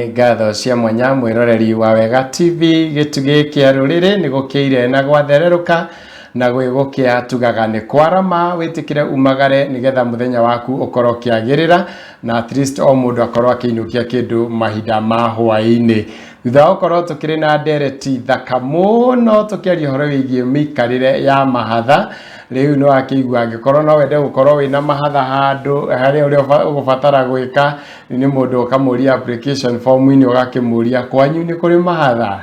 Ngatho cia mwanya mwĩroreri wa Wega TV. Gĩtugĩ kĩa rũrĩrĩ nĩ gũkĩire na gwathererũka na gwĩgũkĩa tugaga nĩ kwarama. Wĩtĩkĩre umagare nĩgetha mũthenya waku ũkorwo ũkĩagĩrĩra na at least o mũndũ akorwo akĩinũkia kĩndũ mahinda ma hwaĩ-inĩ, thutha wa gũkorwo tũkĩrĩ na ndereti thaka mũno tũkĩaria ũhoro wĩgiĩ mĩikarĩre ya mahatha. Rĩu nĩ wakĩigua, angĩkorwo no wende gũkorwo wĩna mahatha handũ harĩa ũrĩa ũgũbatara gwĩka nĩ mũndũ ũkamũria application form-inĩ, ũgakĩmũria kwanyu nĩ kũrĩ mahatha.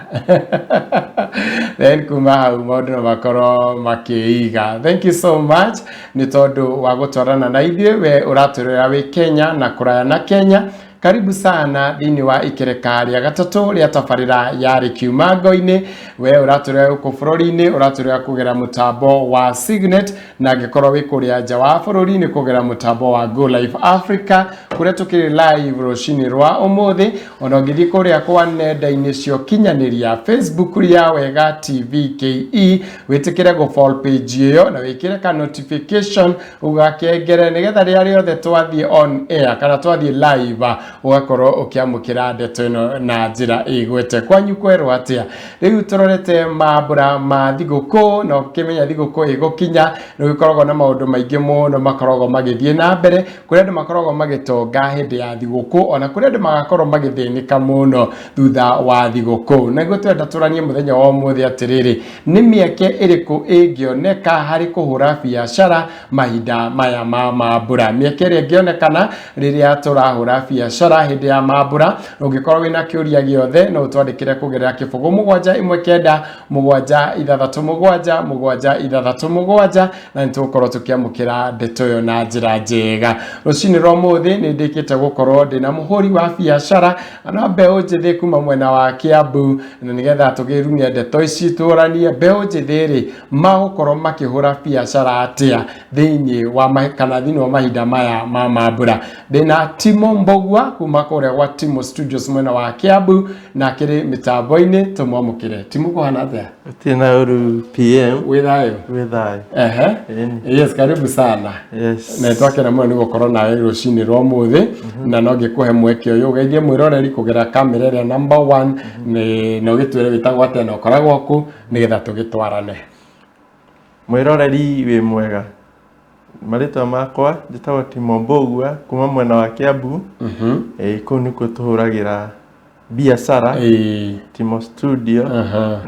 Then kuma hau maũndũ no makorwo makĩiga. Thank you so much nĩ tondũ wa gũtwarana na ithuĩ. We ũratũrora wĩ Kenya na kũraya na Kenya, karibu sana thĩinĩ wa ikereka rĩa gatatũ rĩa tabarĩra ya Rĩkiuma Ngo-inĩ. We ũratũrora gũkũ bũrũri-inĩ, ũratũrora kũgera mũtambo wa Signet, na angĩkorwo wĩ kũrĩa nja wa bũrũri nĩ kũgera mũtambo wa Go Live Africa, kũrĩa tũkĩrĩ live rũcinĩ rwa ũmũthĩ. Ona ũngĩthiĩ kũrĩa kwa nenda-inĩ cia ũkinyanĩria, Facebook ya Wega TV KE, wĩtĩkĩre gũ follow page ĩyo na wĩkĩre ka notification ũgakengere, nĩgetha rĩrĩa rĩothe twathiĩ on air kana twathiĩ live ũgakorwo ũkĩamũkĩra ndeto ĩno na njĩra ĩgwete. Kwanyu kwerwo atĩa? Rĩu tũrorete mambũra ma thigũkũ, na ũkĩmenya thigũkũ ĩgũkinya nĩ gũkoragwo na maũndũ maingĩ mũno makoragwo magĩthiĩ na mbere. Kũrĩ andũ makoragwo magĩtonga hĩndĩ ya thigũkũ, ona kũrĩ andũ magakorwo magĩthĩnĩka mũno thutha wa thigũkũ. Nĩguo twenda tũranie mũthenya wa ũmũthĩ atĩrĩrĩ, nĩ mĩeke ĩrĩkũ ĩngĩoneka harĩ kũhũra biacara mahinda maya ma mambũra? Mĩeke ĩrĩa ĩngĩonekana rĩrĩa tũrahũra biacara hĩndĩ ya mambũra. Ũngĩkorwo wĩna kĩũria gĩothe, no ũtwandĩkĩre kũgerera 0719767767, na nĩ tũgũkorwo tũkĩamũkĩra ndeto ĩyo na njĩra njega. Rũcinĩ rwa ũmũthĩ nĩ ndĩkĩte gũkorwo ndĩna mũhũri wa biacara na mbeũ njĩthĩ kuma mwena wa Kiambu, na nĩgetha tũkĩrumie ndeto ici tũranie mbeũ njĩthĩ rĩ magũkorwo makĩhũra biacara atĩa thĩinĩ wa kana thĩinĩ wa mahinda maya ma mambũra. Ndĩna Timo Mbogua kuma kũrĩa gwa Timo Studios mwena wa Kiambu, na akĩrĩ mĩtambo-inĩ. Tũmwamũkĩre. Timo, kũhana atĩa? Gũtirĩ na ũru, PM. Wĩ thayũ? Wĩ thayũ. Ehe. Ĩni. Yes, karibu sana. Yes. Na twakena mũno nĩ gũkorwo nawe rũcinĩ rwa ũmũthĩ, na no ngĩkũhe mweke ũyũ ũgeithie mwĩroreri kũgera kamera ĩrĩa number one, nĩ na ũgĩtwĩre wĩtagwo atĩa na ũkoragwo kũ, nĩgetha tũgĩtwarane. Mwĩroreri, wĩ mwega. Marĩtwa makwa njĩtagwo Timo Mbũgua kuma mwena wa Kiambu. Ĩĩ, kũu nĩkuo tũhũragĩra biacara. Timo Studio.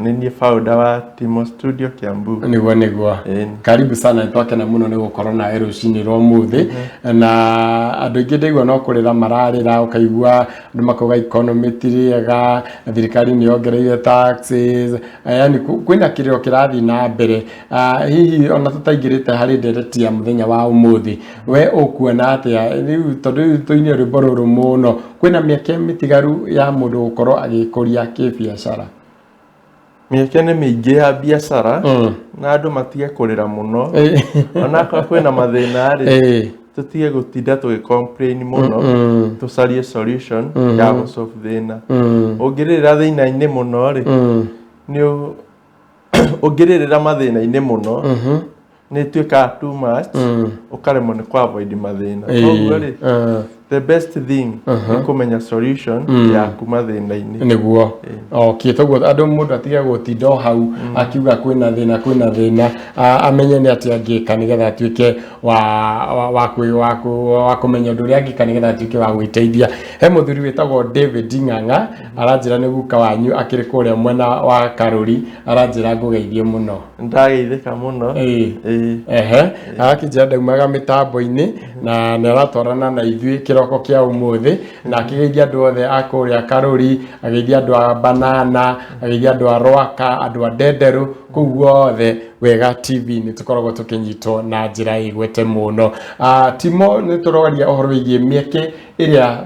Nĩ niĩ founder wa Timo Studio Kiambu. Nĩguo. Ĩni. Karibu sana, nĩ twakena mũno nĩ gũkorwo nawe rũcinĩ rwa ũmũthĩ. Na andũ aingĩ ndaigua no kũrĩra mararĩra, ũkaigua andũ makauga economy ti rĩega, thirikari nĩ yongereire taxes, yani kwĩna kĩrĩro kĩrathiĩ na mbere. Hihi ona tũtaingĩrĩte harĩ ndereti ya mũthenya wa ũmũthĩ, we ũkuona atĩa rĩu, tondũ rĩu tũine rwĩmbo rũrũ mũno, kwĩna mĩeke mĩtigaru ya mũndũ gũkorwo agĩkũria kĩbiacara? Mĩeke nĩ mĩingĩ ya biacara na andũ matige kũrĩra mũno. Onakorwo kwĩna mathĩna rĩ, tũtige gũtinda tũgĩ complain mũno, tũcarie solution ya gũ solve thĩna. Ũngĩrĩrĩra thĩna-inĩ mũno rĩ, nĩ ũngĩrĩrĩra mathĩna-inĩ mũno nĩ ĩtuĩkaga too much, ũkaremwo nĩ kũ avoid mathĩna. Koguo rĩ, the best thing nĩ kũmenya solution yaku mathĩna-inĩ. Nĩguo, okay. Toguo andũ, mũndũ atige gũtinda o hau akiuga kwĩna thĩna, kwĩna thĩna. Amenye nĩ atĩa angĩka nĩgetha atuĩke wa wa kũmenya ũndũ ũrĩa angĩka nĩgetha atuĩke wa gwĩteithia. He mũthuri wĩtagwo David Ng'ang'a, aranjĩra nĩ guka wanyu, akĩrĩ kũrĩa mwena wa Karũri, aranjĩra ngũgeithie mũno. Ndageithĩka mũno. Ĩĩ. Ehe, agakĩnjĩra ndaumaga mĩtambo-inĩ na nĩ aratwarana na ithuĩ kĩroko kĩa ũmũthĩ, na akĩgeithia andũ othe a kũrĩa Karũri, ageithia andũ a Banana, ageithia andũ a Rwaka, andũ a Ndenderũ, kũu guothe Wega TV nĩ tũkoragwo tũkĩnyitwo na njĩra ĩgwete mũno. Timo, nĩ tũroria ũhoro wĩgiĩ mĩeke ĩrĩa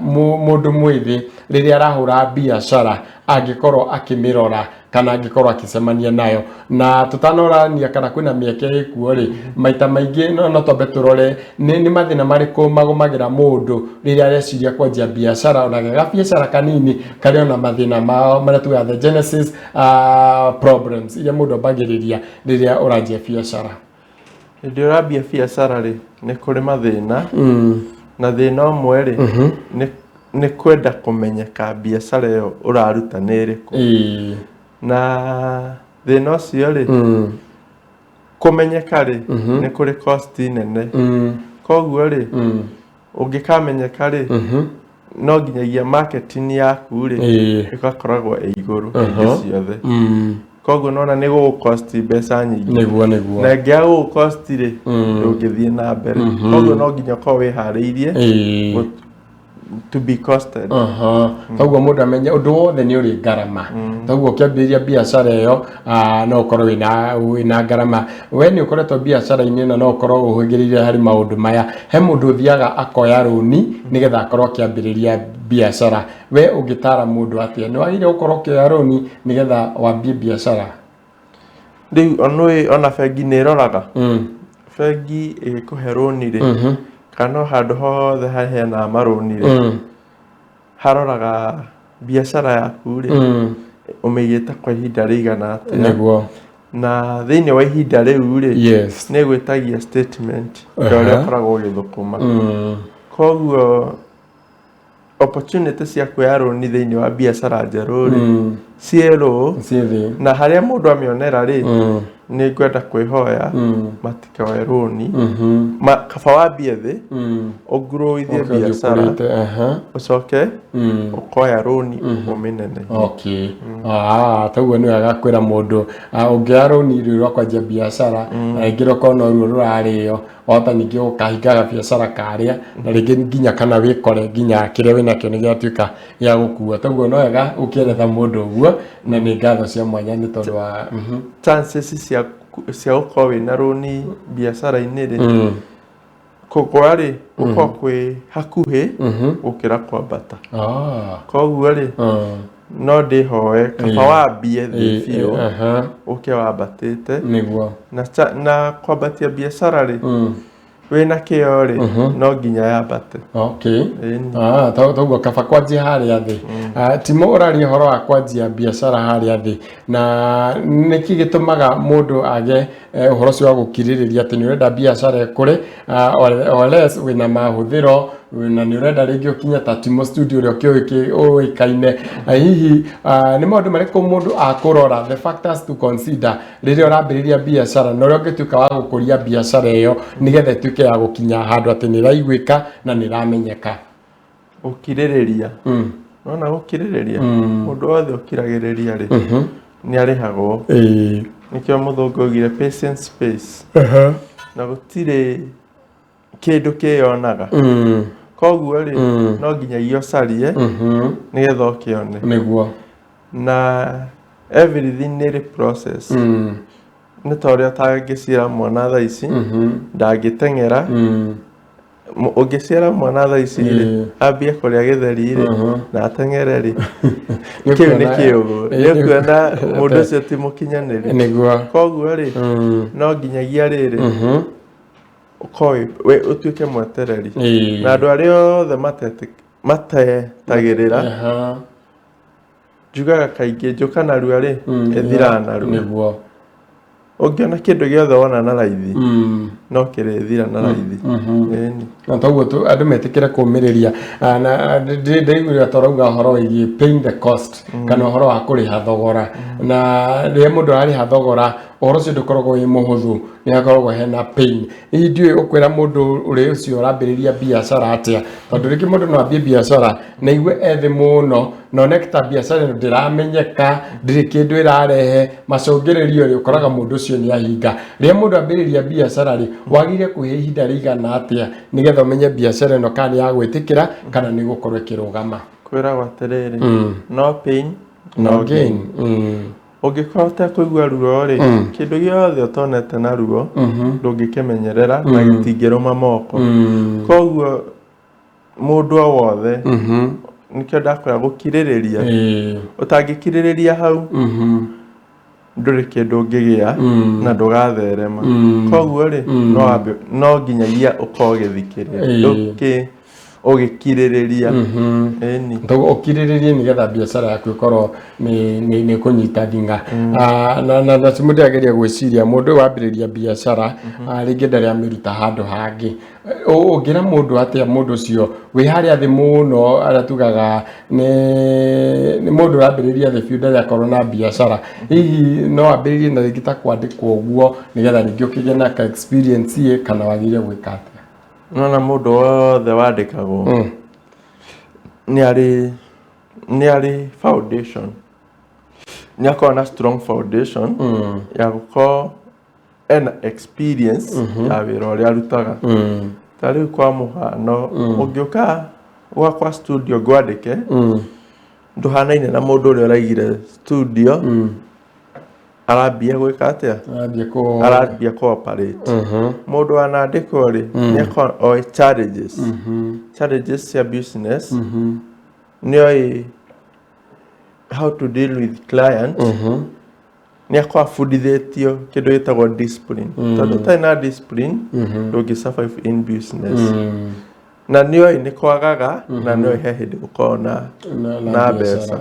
mũndũ mwĩthĩ rĩrĩa arahũra biacara angĩkorwo akĩmĩrora kana angĩkorwo akĩcemania nayo. Na tũtanorania kana kwĩna mĩeke ĩkuo rĩ, maita maingĩ no twambe tũrore nĩ mathĩna marĩkũ magũmagĩra mũndũ rĩrĩa areciria kwanjia biacara, ona gabiacara kanini karĩ ona mathĩna mao marĩa tugaga the genesis problems iria mũndũ ambagĩrĩria rĩrĩa ũranjia biacara. Hĩndĩ ĩrĩa ũrambia biacara rĩ, nĩ kũrĩ mathĩna, na thĩna ũmwe rĩ, nĩ Nĩ kwenda kũmenyeka biacara ĩyo ũraruta nĩ ĩrĩkũ. Na thĩna ũcio rĩ, kũmenyeka rĩ, nĩ kũrĩ cost nene. Koguo rĩ, ũngĩkamenyeka rĩ, no nginyagia marketing yaku rĩ, ĩgakoragwo ĩ igũrũ hĩndĩ ciothe. Koguo nona nĩ gũgũ-cost mbeca nyingĩ. Nĩguo, nĩguo. Na ĩngĩaga gũgũ-cost rĩ, ndũngĩthiĩ na mbere. Koguo no nginya ũkorwo wĩharĩirie to be costed. Koguo mũndũ amenye ũndũ wothe nĩ ũrĩ ngarama. Koguo ũkĩambĩrĩria biacara ĩyo, no ũkorwo wĩna ngarama. We nĩ ũkoretwo biacara-inĩ na no ũkorwo ũhĩgĩrĩire harĩ maũndũ maya. He mũndũ ũthiaga akoya rũni nĩgetha akorwo akĩambĩrĩria biacara. We ũngĩtara mũndũ atĩa? Nĩ wagĩrĩire gũkorwo ũkĩoya rũni nĩgetha wambie biacara? Rĩu onũĩ ona bengi nĩ ĩroraga. Bengi ĩgĩkũhe rũni rĩ, kana o handũ hothe haheanaga marũni rĩ, haroraga biacara yaku rĩ, ũmĩigĩte kwa ihinda rĩigana atĩa. Na thĩinĩ wa ihinda rĩu rĩ, nĩ ĩgwĩtagia statement ya ũrĩa ũkoragwo ũgĩthũkũma. Koguo opportunity cia kuoya rũni thĩinĩ wa biacara njerũ rĩ, ciĩ low. Ciĩ thĩ. Na harĩa mũndũ amĩonera rĩ, nĩ ngwenda kwĩhoya matikoe rũni. Kaba wambie thĩ, ũnguruithie Ũkĩambia biacara, ũkũrĩte, aha. ũcoke ũkoya rũni ũmĩnenehe. Okay. Toguo nĩ wega kwĩra mũndũ, ũngĩoya rũni rũu rwa kwanjia biacara, na rĩngĩ rũkorwo no ruo rũrarĩo, wahota ningĩ gũkahinga gabiacara karĩa, na rĩngĩ nginya kana wĩkore nginya kĩrĩa wĩnakĩo nĩ gĩatuĩka gĩa gũkua. Toguo no wega ũkĩeretha mũndũ ũguo, na nĩ ngatho cia mwanya nĩ tondũ wa Chances cia gũkorwo wĩna rũni biacara-inĩ rĩ, kũgwa rĩ, gũkorwo kwĩ hakuhĩ gũkĩra kwambata. Koguo rĩ, no ndĩhoe kaba wambie thĩ biũ, ũke wambatĩte. Na kwambatia biacara rĩ, wĩna kĩo rĩ, no nginya yambate. Okay. Toguo kaba kwanjia harĩa thĩ. Timo ũraria ũhoro wa kwanjia biacara harĩa thĩ, na nĩkĩ gĩtũmaga mũndũ age ũhoro ũcio wa gũkirĩrĩria atĩ nĩ ũrenda biacara ĩkũre, or less wĩna mahũthĩro na nĩ ũrenda rĩngĩ ũkinye ta Timo Studio ũrĩa ũĩkaine. Hihi nĩ maũndũ marĩkũ mũndũ akũrora, the factors to consider rĩrĩa ũrambĩrĩria biacara na ũrĩa ũngĩtuĩka wa gũkũria biacara ĩyo nĩgetha ĩtuĩke ya gũkinya handũ atĩ nĩ ĩraiguĩka na nĩ ĩramenyeka? Gũkirĩrĩria. Nona gũkirĩrĩria, mũndũ wothe ũkiragĩrĩria rĩ, nĩ arĩhagwo. Nĩkĩo mũthũngũ augire patience pays. Na gũtirĩ kĩndũ kĩyonaga. Koguo rĩ, no nginyagia ũcarie nĩgetha ũkĩone. Na everything nĩ ĩrĩ process. Nĩ ta ũrĩa ũtangĩciara mwana thaa ici, ndangĩteng'era. Ũngĩciara mwana thaa ici rĩ, ambie kũrĩa gĩtheri rĩ, na ateng'ere rĩ, kĩu nĩ kĩũgũ. Nĩ ũkuona mũndũ ũcio ti mũkinyanĩru. Koguo rĩ, no nginyagia rĩrĩ, ũkorwo ũtuĩke mwetereri. Na andũ arĩa othe matetagĩrĩra, njugaga kaingĩ njũka narua rĩ, ĩthiraga narua. Ũngĩona kĩndũ gĩothe wona na raithi, no kĩrĩthira na raithi. Ĩni. Na toguo andũ metĩkĩre kũmĩrĩria. Na ndĩraiguire ta ũrauga ũhoro wĩgiĩ paying the cost, kana ũhoro wa kũrĩha thogora. Na rĩrĩa mũndũ ararĩha thogora, ũhoro ũcio ndũkoragwo wĩ mũhũthũ, nĩ hakoragwo hena pain. Hihi ndiũĩ ũkwĩra mũndũ ũrĩa ũcio ũrambĩrĩria biacara atĩa, tondũ rĩngĩ mũndũ no ambie biacara na aigue ethĩ mũno, na one ta biacara ĩno ndĩramenyeka, ndĩrĩ kĩndũ ĩrarehe, macũngĩrĩrio rĩ, ũkoraga mũndũ ũcio nĩ ahinga. Rĩrĩa mũndũ ambĩrĩria biacara rĩ, wagĩrĩire kũhe ihinda rĩigana atĩa nĩgetha ũmenye biacara ĩno kana nĩ ya gwĩtĩkĩra kana nĩ gũkorwo ĩkĩrũgama? Kwĩragwo atĩrĩrĩ, no pain, no gain. Ũngĩkorwo ũtekũigua ruo rĩ, kĩndũ gĩothe ũtonete na ruo, ndũngĩkĩmenyerera na gĩtingĩrũma moko. Koguo mũndũ o wothe, nĩkĩo ndakwĩra gũkirĩrĩria. Ũtangĩkirĩrĩria hau, ndũrĩ kĩndũ ũngĩgĩa na ndũgatherema. Koguo rĩ, no nginyagia ũkorwo ũgĩthikĩrĩria. Ũgĩkirĩrĩria, ĩni. Ũkirĩrĩrie nĩgetha biacara yaku ĩkorwo nĩ kũnyita thing'a. Na ti mũndũ ageria gwĩciria mũndũ wambĩrĩria biacara, rĩngĩ ndarĩ amĩruta handũ hangĩ. Ũngĩra mũndũ atĩa, mũndũ ũcio wĩ harĩa thĩ mũno, arĩa tugaga nĩ mũndũ ũrambĩrĩria thĩ biũ, ndarĩ akorwo na biacara, hihi no ambĩrĩrie na rĩngĩ ta kwandĩkwo ũguo nĩgetha rĩngĩ ũkĩgĩe na ka experience ĩ, kana wagĩrĩire gwĩka atĩa? Nona mũndũ wothe wandĩkagwo nĩ arĩ foundation, nĩ akoragwo na strong foundation ya gũkorwo ena experience ya wĩra ũrĩa arutaga. Ta rĩu kwa mũhano, ũngĩũka gwakwa studio ngwandĩke, ndũhanaine na mũndũ ũrĩa ũraigire studio arambia gwĩka atĩa. Arambia kũ Arambia cooperate. Mũndũ wanandĩkwo rĩ, nĩ akoragwo oĩ challenges cia business, nĩ oĩ how to deal with client, nĩ akoragwo abundithĩtio kĩndũ gĩtagwo discipline, tondũ ũtarĩ na discipline ndũngĩ survive in business. Na nĩ oĩ nĩ kwagaga, na nĩ oĩ he hĩndĩ gũkoragwo na na mbeca.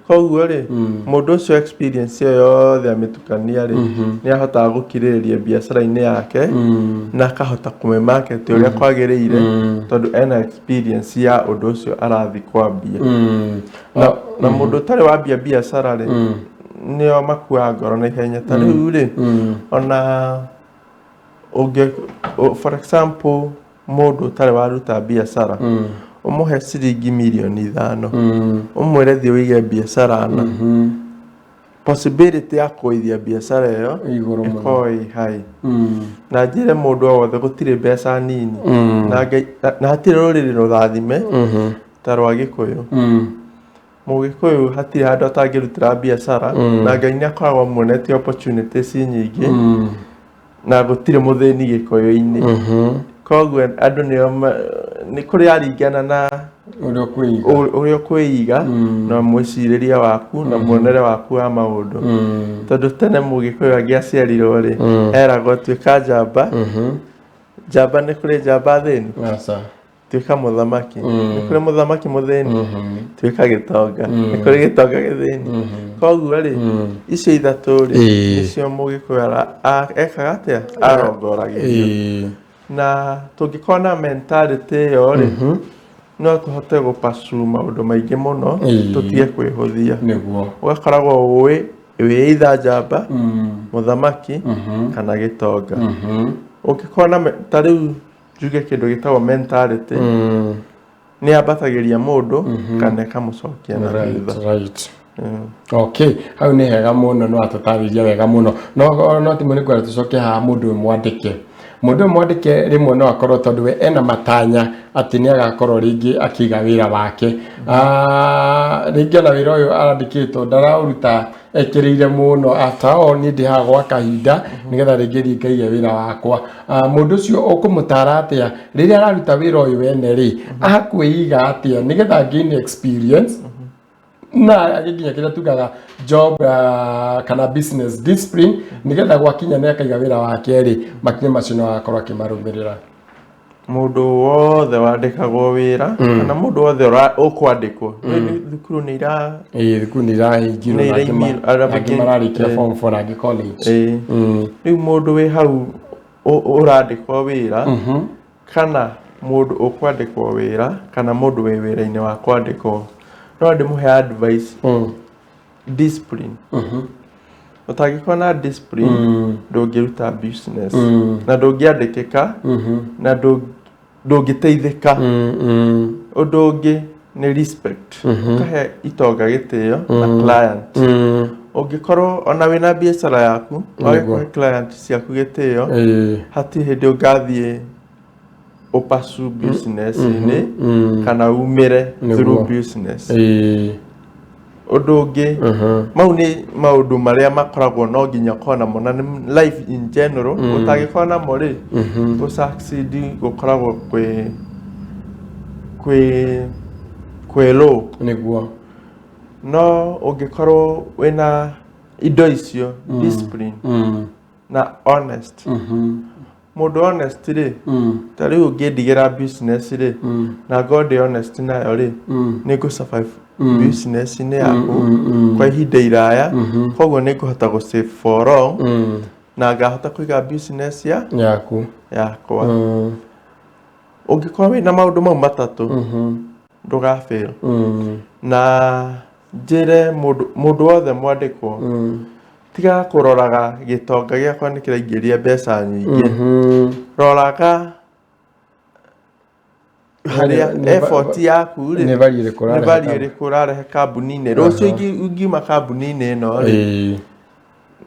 Koguo rĩ, mũndũ ũcio experience ĩyo yothe amĩtukania rĩ, nĩ ahotaga gũkirĩrĩria biacara-inĩ yake na akahota kũmĩmarket ũrĩa kwagĩrĩire, tondũ ena experience ya ũndũ ũcio arathiĩ kwambia. Na mũndũ ũtarĩ wambia biacara rĩ, nĩo makuaga ngoro na ihenya. Ta rĩu rĩ, ona ũngĩ, for example, mũndũ ũtarĩ waruta biacara, ũmũhe ciringi mirioni 5, ũmwĩre thiĩ ũige biacara, na possibility ya kũithia biacara ĩyo Igũrũ mũno. ĩkorwo ĩ high. Na njĩre mũndũ o wothe, gũtirĩ mbeca nini, na na hatirĩ rũrĩrĩ rũrathime ta rwa Gĩkũyũ. Mũgĩkũyũ hatirĩ handũ atangĩrutĩra biacara, na Ngai nĩ akoragwo amuonetie opportunities nyingĩ, na gũtirĩ mũthĩni Gĩkũyũ-inĩ. Koguo andũ nĩo nĩ kũrĩ aringana na ũrĩa ũkwĩiga. Ũrĩa ũkwĩiga na mwĩcirĩrie waku na muonere waku wa maũndũ, tondũ tene Mũgĩkũyũ angĩaciarirwo rĩ, eragwo, "Tuĩka njamba." Njamba, nĩ kũrĩ njamba thĩni? Aca. Tuĩka mũthamaki, nĩ kũrĩ mũthamaki mũthĩni? Tuĩka gĩtonga, nĩ kũrĩ gĩtonga gĩthĩni? Koguo rĩ, icio ithatũ rĩ, nĩcio Mũgĩkũyũ ekaga atĩa, arongoragĩrio. Na tũngĩkorwo na mentality ĩyo rĩ, no tũhote gũpursue maũndũ maingĩ mũno, tũtige kwĩhũthia. Ũgakoragwo ũĩ wĩ either njamba, mũthamaki kana gĩtonga. Ũngĩkorwo na ta rĩu njuge kĩndũ gĩtagwo mentality nĩ yambatagĩria mũndũ kana ĩkamũcokia na thutha. Okay, hau nĩ hega mũno, nĩ watũtarĩria wega mũno. No ti nĩ ngwenda tũcoke haha, mũndũ ũyũ mwandĩke, mũndũ ũyũ mwandĩke rĩmwe no akorwo tondũ we ena matanya atĩ nĩ agakorwo rĩngĩ akĩiga wĩra wake. Rĩngĩ ona wĩra ũyũ arandĩkĩtwo ndaraũruta ekĩrĩire mũno. After all, niĩ ndĩ haha gwa kahinda nĩgetha rĩngĩ thiĩ ngaige wĩra wakwa. Mũndũ ũcio ũkũmũtara atĩa rĩrĩa araruta wĩra ũyũ wene rĩ, akwĩiga atĩa nĩgetha gain experience na agĩkinya kĩrĩa tugaga job kana business discipline, nĩgetha gwakinya nĩ akaiga wĩra wake rĩ, makinya macio no agakorwo akĩmarũmĩrĩra? Mũndũ wothe wandĩkagwo wĩra kana mũndũ wothe ũkwandĩkwo. Rĩu thukuru nĩ ira Ĩĩ, thukuru nĩ irahingirwo. Nĩ na angĩ arĩa na angĩ mararĩkia form 4 na angĩ college. Rĩu mũndũ wĩ hau ũrandĩkwo wĩra kana mũndũ ũkwandĩkwo wĩra kana mũndũ wĩ wĩra-inĩ wa kwandĩkwo, no ndĩmũhe advice, discipline. Ũtangĩkorwo na discipline, ndũngĩruta business na ndũngĩandĩkĩka na ndũngĩteithĩka. Ũndũ ũngĩ nĩ respect, ũkahe itonga gĩtĩo na client. Ũngĩkorwo ona wĩna biacara yaku, wage kũhe client ciaku gĩtĩo, hatirĩ hĩndĩ ũngathiĩ ũpursue business-inĩ kana umĩre through business. Ũndũ ũngĩ, mau nĩ maũndũ marĩa makoragwo no nginya ũkorwo namo, na nĩ life in general. Ũtangĩkorwo namo rĩ, gũ succeed gũkoragwo kwĩ low. No ũngĩkorwo wĩna indo icio, discipline na honest. Mũndũ honest rĩ, ta rĩu ũngĩndigĩra business rĩ, na ngorwo ndĩ honest nayo rĩ, nĩ ngũ survive business-inĩ yaku kwa ihinda iraya. Koguo nĩ ngũhota gũ save for long na ngahota kũiga business ya yaku yakwa. Ũngĩkorwo wĩna maũndũ mau matatũ, ndũga fail. Na njĩre mũndũ wothe mwandĩkwo, tiga kũroraga gĩtonga gĩakwa nĩ kĩraingĩria mbeca nyingĩ. Roraga harĩa effort yaku rĩ, nĩ value ĩrĩkũ nĩ ũrarehe value ĩrĩkũ ũrarehe kambuni-inĩ. Rũciũ ingiuma kambuni-inĩ ĩno rĩ,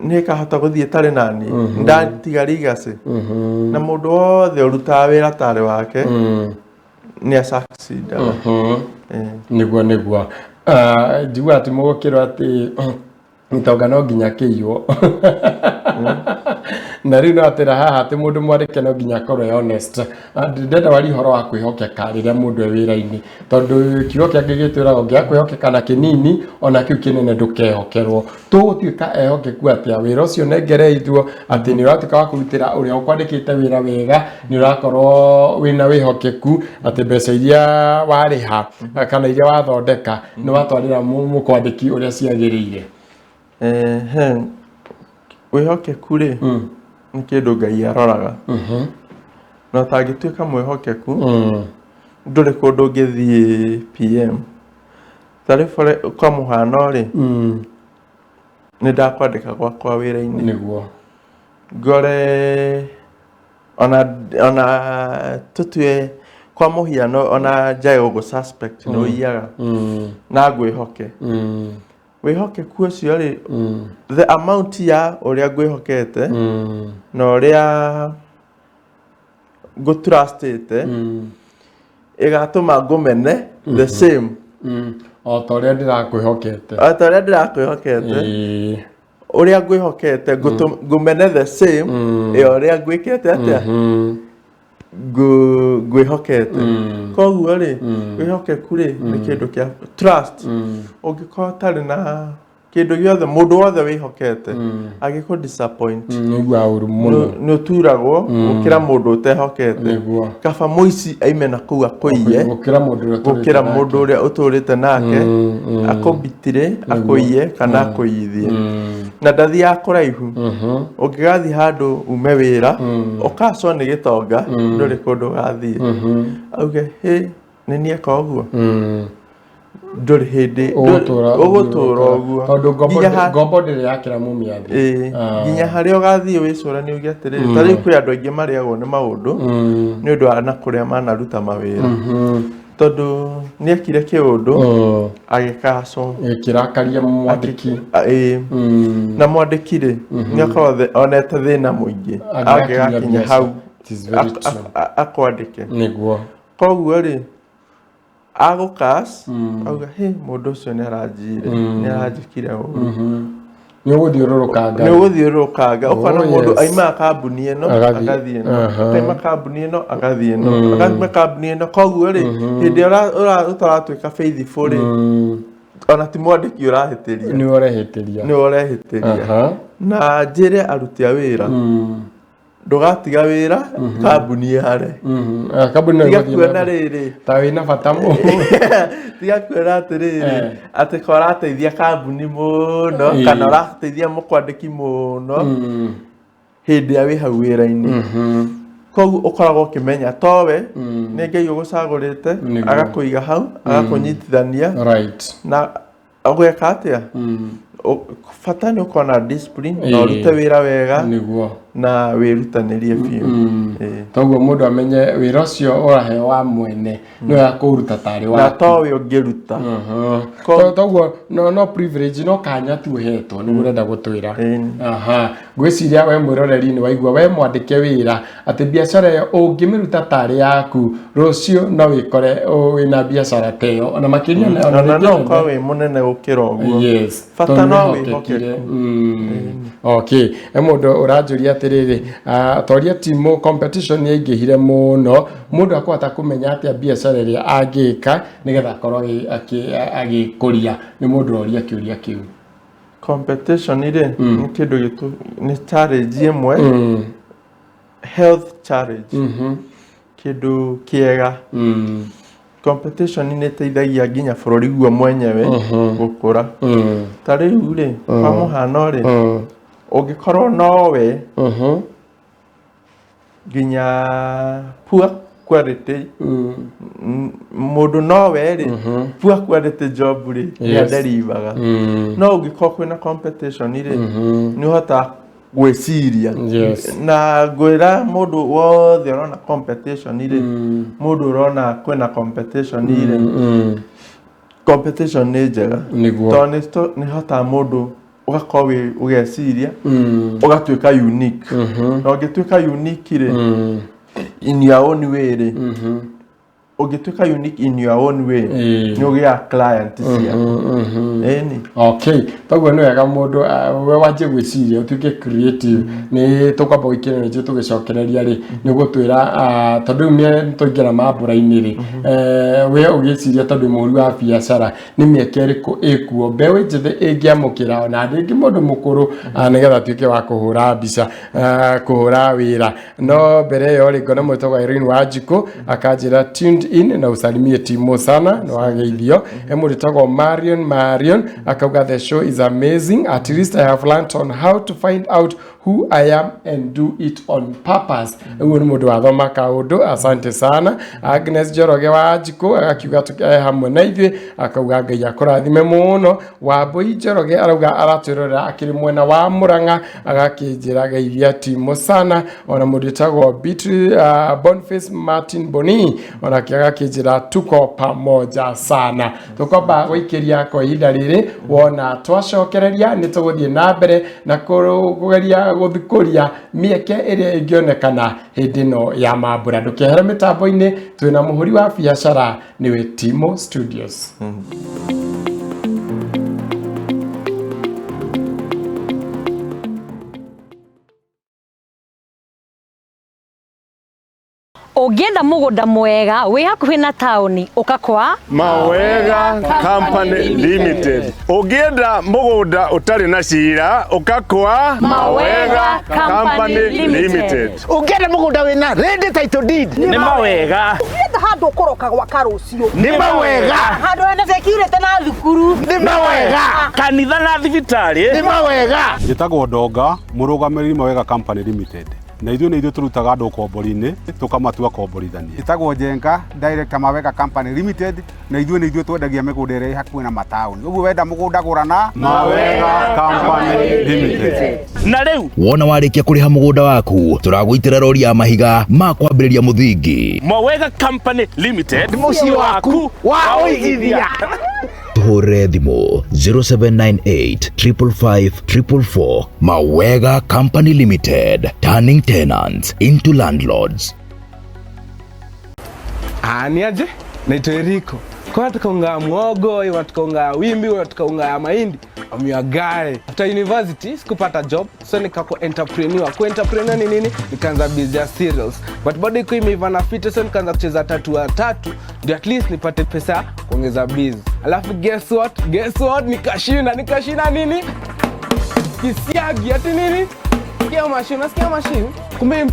nĩ ĩkahota gũthiĩ ĩtarĩ nani, ndatiga legacy. Na mũndũ wothe ũrutaga wĩra tarĩ wake nĩ asucceedaga. Nĩguo njiguaga atĩ mũgũkĩrwo atĩ gĩtonga no nginya kĩiywo, na rĩu no atĩra haha atĩ mũndũ mwandĩke no nginya akorwo e honest. Ndĩrenda warie ũhoro wa kwĩhokeka rĩrĩa mũndũ e wĩra-inĩ, tondũ kiugo kĩangĩ gĩtwĩraga ũngĩaga kwĩhokeka na kĩnini, ona kĩu kĩnene ndũkehokerwo. Tũgũtuĩka ehokeku atĩa wĩra ũcio nengereirwo atĩ nĩ ũratuĩka wa kũrutĩra ũrĩa ũkwandĩkĩte wĩra wega, nĩ ũrakorwo wĩna wĩhokeku atĩ mbeca iria warĩha kana iria wathondeka nĩ watwarĩra mũkwandĩki ũrĩa ciagĩrĩire? Ehe, wĩhokeku rĩ, nĩ kĩndũ Ngai aroraga. Na ũtangĩtuĩka mwĩhokeku, ndũrĩ kũndũ ũngĩthiĩ PM. Ta rĩu kwa mũhano rĩ, nĩ ndakwandĩka gwakwa wĩra-inĩ, ngore ona tũtue kwa mũhiano, ona njage gũgũ suspect nĩ ũiyaga, na ngwĩhoke. Wĩhokeku ũcio rĩ, the amount ya ũrĩa ngwĩhokete na ũrĩa ngũtrustĩte ĩgatũma ngũmene the same. O ta ũrĩa ndĩrakwĩhokete. O ta ũrĩa ndĩrakwĩhokete. Ũrĩa ngwĩhokete, ngũmene the same ya ũrĩa ngwĩkĩte atĩa, ngwĩhokete. Koguo rĩ, wĩhokeku rĩ, nĩ kĩndũ kĩa trust. Ũngĩkorwo ũtarĩ na kĩndũ gĩothe, mũndũ wothe wĩhokete agĩkũ disappoint, Nĩiguaga ũru mũno. Nĩ ũturagwo gũkĩra mũndũ ũtehokete. Kaba mũici aime na kũu akũiye gũkĩra mũndũ ũrĩa ũtũrĩte gũkĩra nake. Mũndũ ũrĩa ũtũrĩte nake akũmbitire, akũiye kana akũiyithie. Na ndathiaga kũraihu. Ũngĩgathiĩ handũ ume wĩra, ũkacwo nĩ gĩtonga, ndũrĩ kũndũ ũgathiĩ. Auge hĩ, nĩ niĩ eka ũguo, ndũrĩ hĩndĩ ũgũtũra ũgũtũra ũguo. Tondũ ngombo Nginya ngombo ndĩrĩ yakĩra mumia thĩ. Nginya harĩa ũgathiĩ wĩcũranie uge atĩrĩrĩ, ta rĩu kwĩ andũ aingĩ marĩagwo nĩ maũndũ nĩ ũndũ wa na kũrĩa manaruta mawĩra, tondũ nĩ ekire kĩũndũ agĩkacwo. Gĩkĩrakaria mwandĩki. Ĩĩ. Na mwandĩki rĩ, nĩ akorwo onete thĩna mũingĩ angĩgakinya angĩgakinya biacara. hau It is very true. akwandĩke. Koguo rĩ, agũkas auga hĩ, mũndũ ũcio nĩ aranjire, nĩ aranjĩkire ũru. Nĩ ũgũthiũrũrũkanga. Nĩ ũgũthiũrũrũkanga ũkona mũndũ aimaga kambuni ĩno agathiĩ agathiĩ ĩno, akaima kambuni ĩno agathiĩ ĩno, akaima kambuni ĩno. Koguo rĩ, hĩndĩ ĩrĩa ũtaratuĩka faithful rĩ, ona ti mwandĩki ũrahĩtĩria. Nĩwe ũrehĩtĩria. Nĩwe ũrehĩtĩria. Na njĩre aruti a wĩra, ndũgatiga wĩra kambuni yare. Kambuni no tiga ĩgũthiĩ na kuona mbere. Rĩrĩ, ta wĩna bata tiga kuona atĩrĩrĩ, atĩ ko ũrateithia kambuni mũno kana ũrateithia mũkwandĩki mũno hĩndĩ ĩrĩa wĩ hau wĩra-inĩ. Koguo ũkoragwo ũkĩmenya towe nĩ Ngai ũgũcagũrĩte, agakũiga hau, agakũnyitithania na ũgeka atĩa. Bata nĩ ũkorwo na discipline na ũrute wĩra wega na wĩrutanĩrie biũ. Toguo mũndũ amenye wĩra ũcio ũraheo wa mwene nĩ wa kũũruta tarĩ na waku. Towe ũngĩruta. Toguo no privilege, no kanya tu ũhetwo nĩguo ũrenda gũtwĩra. Ĩĩ. Aha, ngwĩciria we mwĩroreri nĩ waigua, we mwandĩke wĩra, atĩ biacara ĩyo ũngĩmĩruta tarĩ yaku, rũciũ no wĩkore wĩna biacara ta ĩyo ona makĩria ona ona no rĩngĩ nene. ũkorwo wĩ mũnene gũkĩra ũguo. Bata Tondũ no wĩhokekire. wĩhokeku. Okay, he mũndũ ũranjũria atĩrĩrĩ, toria timu competition nĩ yaingĩhire mũno, mũndũ akũhota kũmenya atĩa biacara ĩrĩa angĩka nĩgetha akorwo agĩkũria? Nĩ mũndũ ũroria kĩũria kĩu. Competition rĩ, nĩ kĩndũ gĩtũ nĩ challenge ĩmwe. Health challenge, kĩndũ kĩega. Competition nĩ ĩteithagia nginya bũrũri guo mwenyewe gũkũra. Ta rĩu rĩ, kwa mũhano rĩ, ũngĩkorwo nowe nginya poor quality, mũndũ nowe rĩ, poor quality job rĩ, nĩ adelivaga. No ũngĩkorwo kwĩna competition rĩ, nĩ ũhotaga gwĩciria. Na ngwĩra mũndũ wothe ũrona competition rĩ, mũndũ ũrona kwĩna competition rĩ, competition nĩ njega. Tondũ nĩ hotaga mũndũ ũgakorwo wĩ ũgeciria, ũgatuĩka unique. Na ũngĩtuĩka unique rĩ, in your own way rĩ, ũngĩtuĩka unique in your own way, nĩ ũgĩaga client ciaku, ĩni. Okay, toguo nĩ wega mũndũ we wanjie gwĩciria, ũtuĩke creative. Nĩ tũkwamba gũikĩra nĩnjũ tũgĩcokereria rĩ, nĩ gũtwĩra tondũ rĩu twaingĩra mambũra-inĩ rĩ, we ũgĩciria, tondũ wĩ mũhũri wa biacara, nĩ mĩeke ĩrĩkũ ĩkuo mbeũ njĩthĩ ĩngĩamũkĩra, ona rĩngĩ mũndũ mũkũrũ, nĩgetha atuĩke wa kũhũra mbica, kũhũra wĩra? No mbere ĩyo rĩ, ngona mwĩtagwo Irene Wanjikũ akanjĩra, "Tuned in na usalimie Timo sana." Nĩ wageithio. He mũndũ wĩtagwo Marion Marion akauga, "The show is amazing. At least I have learned on how to find out who I am and do it on purpose." Ũguo nĩ mũndũ wathoma kaũndũ, asante sana. Agnes Njoroge wa Njikũ agakiuga hamwe na ithuĩ, akauga Ngai akũrathime mũno. Wambui Njoroge arauga aratwĩrorera akĩrĩ mwena wa Mũrang'a, agakĩnjĩra geithia Timo sana. Ona mũndũ wĩtagwo Boniface Martin Boni onake agakĩnjĩra tuko pamoja sana. Tũkwamba gũikĩria kwa ihinda rĩrĩ, wona twacokereria nĩ tũgũthiĩ na mbere na kũgeria gũthikũria mĩeke ĩrĩa ĩngĩonekana hĩndĩ ĩno ya mambũra. Ndũkehere mĩtambo-inĩ, twĩna mũhũri wa biacara nĩwe Timo Studios. Ũngĩenda mũgũnda mwega wĩ hakuhĩ na taũni, ũka kwa Mawega Company Limited. Ũngĩenda mũgũnda ũtarĩ na cira, ũka kwa Mawega Company Limited. Ũngĩenda mũgũnda wĩna ready title deed, nĩ Mawega. Ũngĩenda handũ ũkũroka gwaka rũciũ, nĩ Mawega. Handũ hena security na thukuru, nĩ Mawega. Kanitha na thibitarĩ, nĩ Mawega. Njĩtagwo Ndonga, mũrũgamĩrĩri Mawega Company Limited, na ithuĩ nĩ ithuĩ tũrutaga andũ ũkombori-inĩ tũkamatua komborithania. Ĩtagwo Njenga, director Mawega Company Limited, na ithuĩ nĩ ithuĩ twendagia mĩgũnda ĩrĩa ĩ hakuhĩ na mataũni. Ũguo wenda mũgũnda, gũra na Mawega Company Limited. Na rĩu Wona warĩkia kũrĩha mũgũnda waku, tũragũitĩra rori ya mahiga ma kwambĩrĩria mũthingi. Mawega Company Limited, mũciĩ waku wa ũigithia. Tũhũrĩre thimũ 0798 555 444. Mawega Company Limited, turning tenants into landlords. Ah, ni aje? Naitwa Eriko. Kwa unataka unga ya muhogo, unataka unga ya wimbi, unataka unga ya mahindi. I'm your guy. After university sikupata job, so nikakuwa entrepreneur. Kwa entrepreneur ni nini? Nikaanza biz ya cereals. But bado iko imeiva na fit, so nikaanza kucheza tatu wa tatu ndio at least nipate pesa ya kuongeza biz. Alafu guess what? Guess what? Nikashinda, nikashinda nini? Kisiagi, ati nini? Sikia machine, nasikia machine. Kumbe hii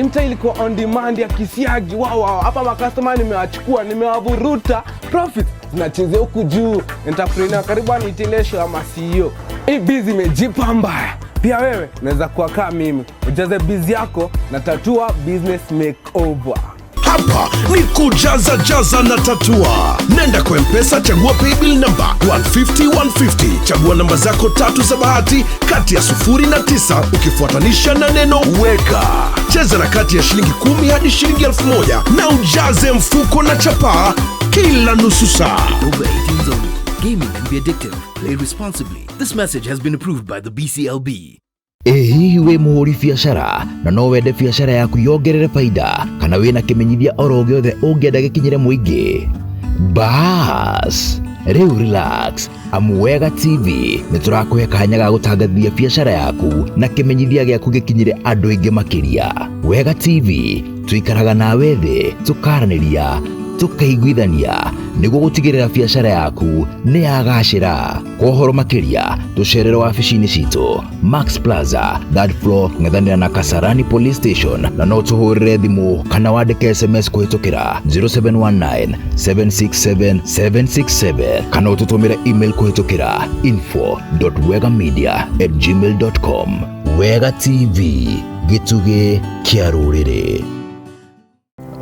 mtaa ilikuwa on demand ya kisiagi. Wow. Hapa makastoma nimewachukua, nimewavuruta. Profits zinachezea huku juu. Entrepreneur karibu aniitile show ama CEO. Hii biz imejipa mbaya. Pia wewe unaweza kuwa kama mimi. Ujaze biz yako na Tatua Business Makeover. Hapa ni kujaza jaza na Tatua. Nenda kwa Mpesa, chagua paybill number 150 150, chagua namba zako tatu za bahati kati ya 0 na 9, ukifuatanisha na neno "weka". Cheza na kati ya shilingi 10 hadi shilingi 1000 na ujaze mfuko na chapaa kila nusu saa. Over 18s only. Gaming can be addictive. Play responsibly. This message has been approved by the BCLB. Ĩ hihi wĩ mũhũri biacara na no wende biacara yaku yongerere faida, kana wĩna kĩmenyithia oro gĩothe ũngĩenda gĩkinyĩre mũingĩ? Bas rĩu relax, amu Wega TV nĩ tũrakũhe kanya ga gũtangathia biacara yaku na kĩmenyithia gĩaku gĩkinyĩre andũ aingĩ makĩria. Wega TV tũikaraga nawe thĩ, tũkaranĩria, tũkaiguithania. Nĩguo gũtigĩrĩra biacara yaku nĩ yagacĩra. Kwa ũhoro makĩria tũcerere wabici-inĩ citũ Max Plaza, third floor, ng'ethanĩra na Kasarani Police Station, na no tũhũrĩre thimũ kana wandĩke SMS kũhĩtũkĩra 0719 767 767 kana ũtũtũmĩre email kũhĩtũkĩra info.wegamedia@gmail.com. Wega TV, gĩtugĩ kĩa rũrĩrĩ.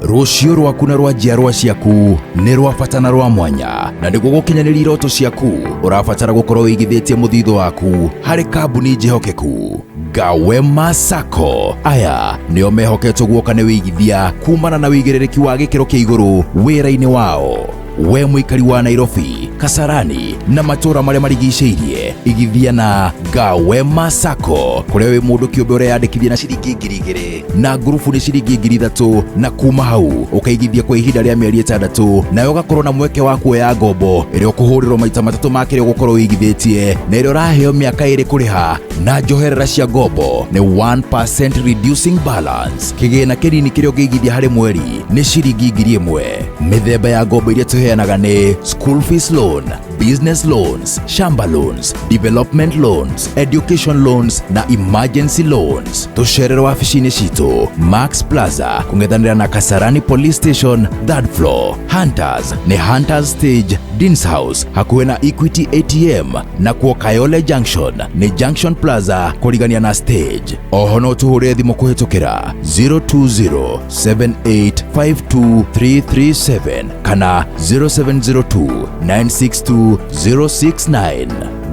Rũciũ rwaku na rwa njiarwa ciaku nĩ rwa bata na rwa mwanya, na nĩguo gũkinyanĩria iroto ciaku ũrabatara gũkorwo wĩigithĩtie mũthithũ waku harĩ kambuni njĩhokeku. Gawema Sacco aya nĩo mehoketwo guoka nĩ wĩigithia kumana na wĩigĩrĩrĩki wa gĩkĩro kĩa igũrũ wĩra-inĩ wao. We mũikari wa Nairobi, Kasarani na matũũra marĩa marigicĩirie, igithia na Gawema Sacco kũrĩa wĩ mũndũ kĩũmbe ũreyandĩkithia na ciringi 2,000 na ngurubu nĩ ciringi 3,000, na kuma hau ũkaigithia kwa ihinda rĩa mĩeri 6 nawe ũgakorwo na mweke wa kuoya ngombo ĩrĩa ũkũhũrĩrwo maita 3 ma kĩrĩa ũgũkorwo ũigithĩtie, na ĩrĩa ũraheo mĩaka 2 kũrĩha, na njoherera cia ngombo nĩ 1% reducing balance. Kĩgĩna kĩnini kĩrĩa ũngĩigithia harĩ mweri nĩ ciringi 1,000. Mĩthemba ya ngombo iria tũheanaga nĩ school fees loan, business loans, shamba loans, development loans, education loans na emergency loans. Tũcerere wabici-inĩ citũ Max Plaza kũng'ethanĩra na Kasarani Police Station, third floor. Hunters nĩ Hunters Stage, Deans House hakuhĩ na Equity ATM, na kuo Kayole Junction nĩ Junction Plaza kũrigania na stage. Oho no tũhũre thimũ kũhĩtũkĩra 020-7852-337 kana 0702-962-069.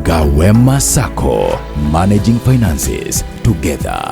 Gawema Sacco, managing finances together.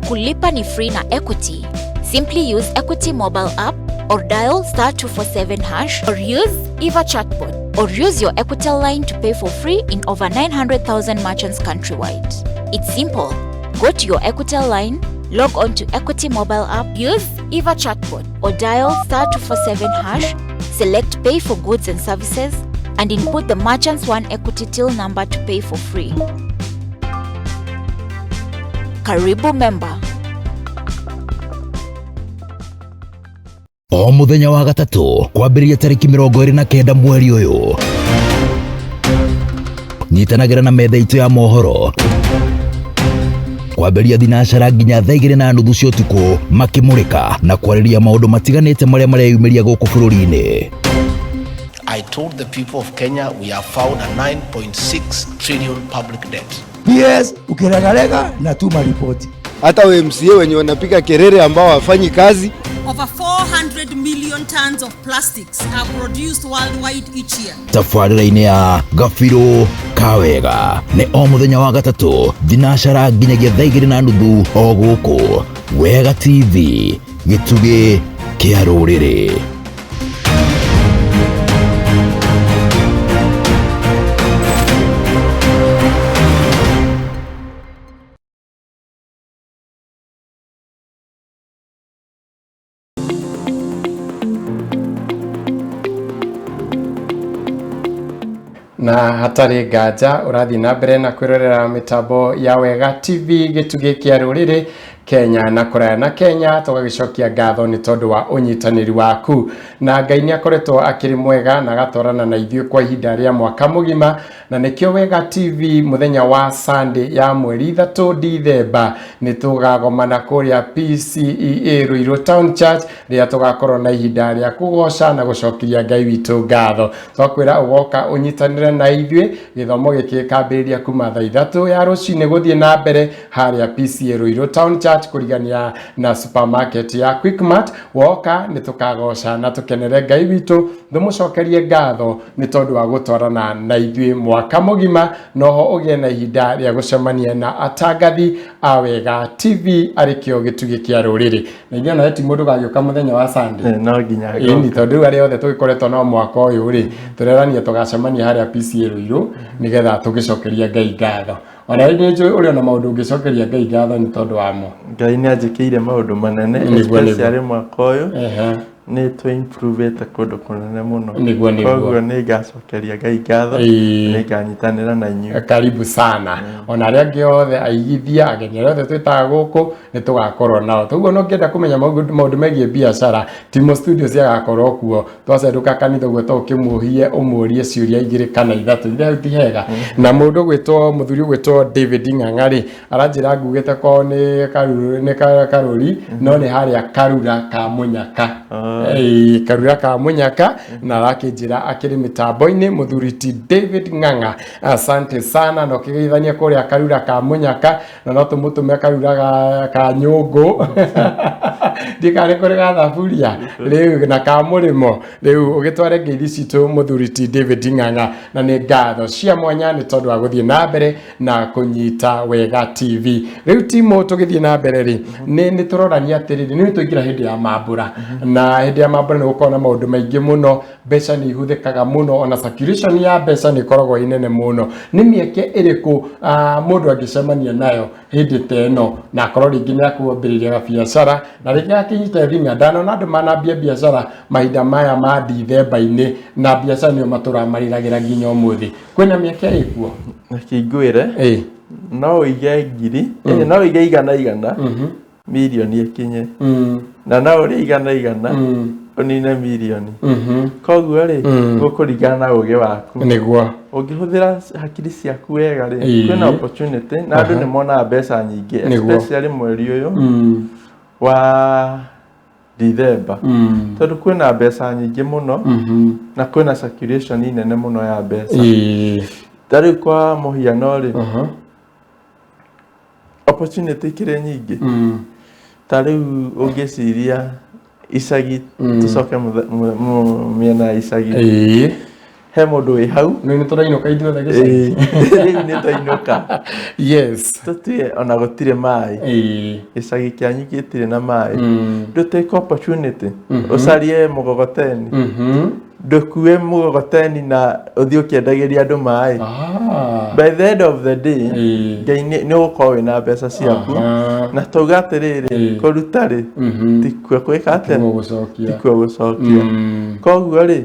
Kulipa ni free na Equity. Simply use Equity mobile app or dial *247# or use Eva chatbot or use your Equitel line to pay for free in over 900,000 merchants countrywide. It's simple. Go to your Equitel line, log on to Equity mobile app, use Eva chatbot or dial *247#, select pay for goods and services, and input the merchant's One Equity till number to pay for free. Karibu member. O muthenya wa gatatũ kwambĩrĩria tarĩki 29 mweri ũyũ, nyitanagĩra na metha itũ ya mohoro kwambĩrĩria thinacara nginya thaa 2:30 cia ũtukũ, makĩmũrĩka na kwarĩria maũndũ matiganĩte marĩa mareyumĩria gũkũ bũrũri-inĩ. I told the people of Kenya we have found a 9.6 trillion public debt. PS ukiregarega na tuma ripoti. Hata MCA wenye wanapiga kelele ambao hawafanyi kazi. Over 400 million tons of plastics are produced worldwide each year. Tabarĩra-inĩ ya Gabirũ Kawega nĩ o mũthenya wa gatatũ thinacara nginyagia thaa 2:30 o gũkũ Wega TV, gĩtugĩ kĩa rũrĩrĩ. Na hatarĩ nganja ũrathiĩ na mbere na kwĩrorera mĩtambo ya Wega TV gĩtugĩ kĩa rũrĩrĩ Kenya na kũraya na Kenya, tũgagĩcokia ngatho nĩ tondũ wa ũnyitanĩri waku. Na Ngai nĩ akoretwo akĩrĩ mwega na agatwarana na ithuĩ kwa ihinda rĩa mwaka mũgima, na nĩkĩo Wega TV mũthenya wa Sunday ya mweri 3 Dithemba nĩ tũgagomana kũrĩa PCEA Ruiru Town Church, rĩrĩa tũgakorwo na ihinda rĩa kũgoca na gũcokeria Ngai witũ ngatho. Twakwĩra ũgoka ũnyitanĩre na ithuĩ, gĩthomo gĩkĩ gĩkambĩrĩria kuma thaa 3 ya rũcinĩ gũthiĩ na mbere harĩa PCEA Ruiru Town Church kũrigania na supermarket ya Quickmart. Woka nĩ tũkagoca na tũkenere Ngai witũ, tũmũcokerie ngatho nĩ tondũ wa gũtwarana na ithuĩ mwaka mũgima. Noho ũgĩe na ihinda rĩa gũcemania na atangathi a Wega TV arĩkĩo gĩtugĩ kĩa rũrĩrĩ. Na ithuĩ ona ti mũndũ gagĩũka mũthenya wa Sunday. No nginya ĩni, tondũ rĩu arĩa othe tũgĩkoretwo nao mwaka ũyũ rĩ, tũrerania tũgacemania harĩa PCEA Ruiru nĩgetha tũgĩcokeria Ngai ngatho. Ona nĩ njũĩ ũrĩ ona maũndũ ũngĩcokeria Ngai ngatho nĩ tondũ wamo. Ngai nĩ anjĩkĩire maũndũ manene, especially mwaka ũyũ. Nĩ tũ improvete kũndũ kũnene mũno. Nĩguo, nĩguo. Koguo nĩ ngacokeria Ngai ngatho, nĩ nganyitanĩra na inyuĩ. Karibu sana. Ona arĩa angĩ othe aigithia, ageni arĩa othe twĩtaga gũkũ, nĩ tũgakorwo nao. Toguo no ũngĩenda kũmenya maũndũ megiĩ biacara, Timo Studios agakorwo kuo. Twacendũka kanitha ũguo to ũkĩmũhie ũmũrie ciũria igĩrĩ kana ithatũ. Ithe hau ti hega. Na mũndũ ũgwĩtwo, mũthuri ũgwĩtwo David Ng'ang'a rĩ, aranjĩra ngugĩte kwao nĩ nĩ Karũri, no nĩ harĩa Karura ka Mũnyaka. Ĩĩ, Karura ka Mũnyaka, na arakĩnjĩra akĩrĩ mĩtambo-inĩ mũthuri ti David Ng'ang'a. Asante sana, na ũkĩgeithania kũrĩa Karura ka Mũnyaka, na no tũmũtũme Karura ka Nyũngũ, ndikarĩ kũrĩ ga thaburia rĩu na ka mũrĩmo. Rĩu ũgĩtware ngeithi citũ mũthuri ti David Ng'ang'a, na nĩ ngatho cia mwanya nĩ tondũ wa gũthiĩ na mbere na kũnyita Wega TV. Rĩu Timo, tũgĩthiĩ na mbere rĩ, nĩ tũrorania atĩrĩrĩ, nĩ tũingĩra hĩndĩ ya mambũra, na hĩndĩ ya mambũra nĩ gũkoragwo na maũndũ maingĩ mũno, mbeca nĩ ihũthĩkaga mũno, ona circulation ya mbeca nĩ ĩkoragwo ĩ nene mũno. Nĩ mĩeke ĩrĩkũ mũndũ angĩcemania nayo hĩndĩ ta ĩno, na akorwo rĩngĩ nĩ akwambĩrĩria gabiacara na rĩngĩ akĩnyita thing'a? Ndanona andũ manambia biacara mahinda maya ma Dithemba-inĩ, na biacara nĩyo matũraga marĩragĩra nginya ũmũthĩ. Kwĩna mĩeke ĩkuo? Reke ngwĩre, no ũige ngiri, no ũige igana igana, mirioni ĩkinye, na no ũrĩe igana igana, ũnine mirioni. Koguo rĩ, gũkũringana na ũgĩ waku. Ũngĩhũthĩra hakiri ciaku wega rĩ, kwĩna opportunity na andũ nĩ monaga mbeca nyingĩ, especially mweri ũyũ wa Dithemba, tondũ kwĩna mbeca nyingĩ mũno na kwĩna circulation nene mũno ya mbeca. Ta rĩu kwa mũhiano rĩ, opportunity ikĩrĩ nyingĩ. Ta rĩu ũngĩciria icagi, tũcoke mĩena ya icagi, he mũndũ wĩ hau. Nĩ tũrainũka ithuothe gĩcagi. Rĩu nĩ twainũka. Tũtue ona gũtirĩ maĩ, gĩcagi kĩanyu gĩtirĩ na maĩ, ndũtake opportunity, ũcarie mũgogoteni, ndũkue mũgogoteni na ũthiĩ ũkĩendagĩria andũ maĩ. By the end of the day, Ngai nĩ ũgũkorwo wĩna mbeca ciaku. Na tauga atĩrĩrĩ, kũruta rĩ, tikuo gwĩka atĩa, tikuo gũcokia. Koguo rĩ,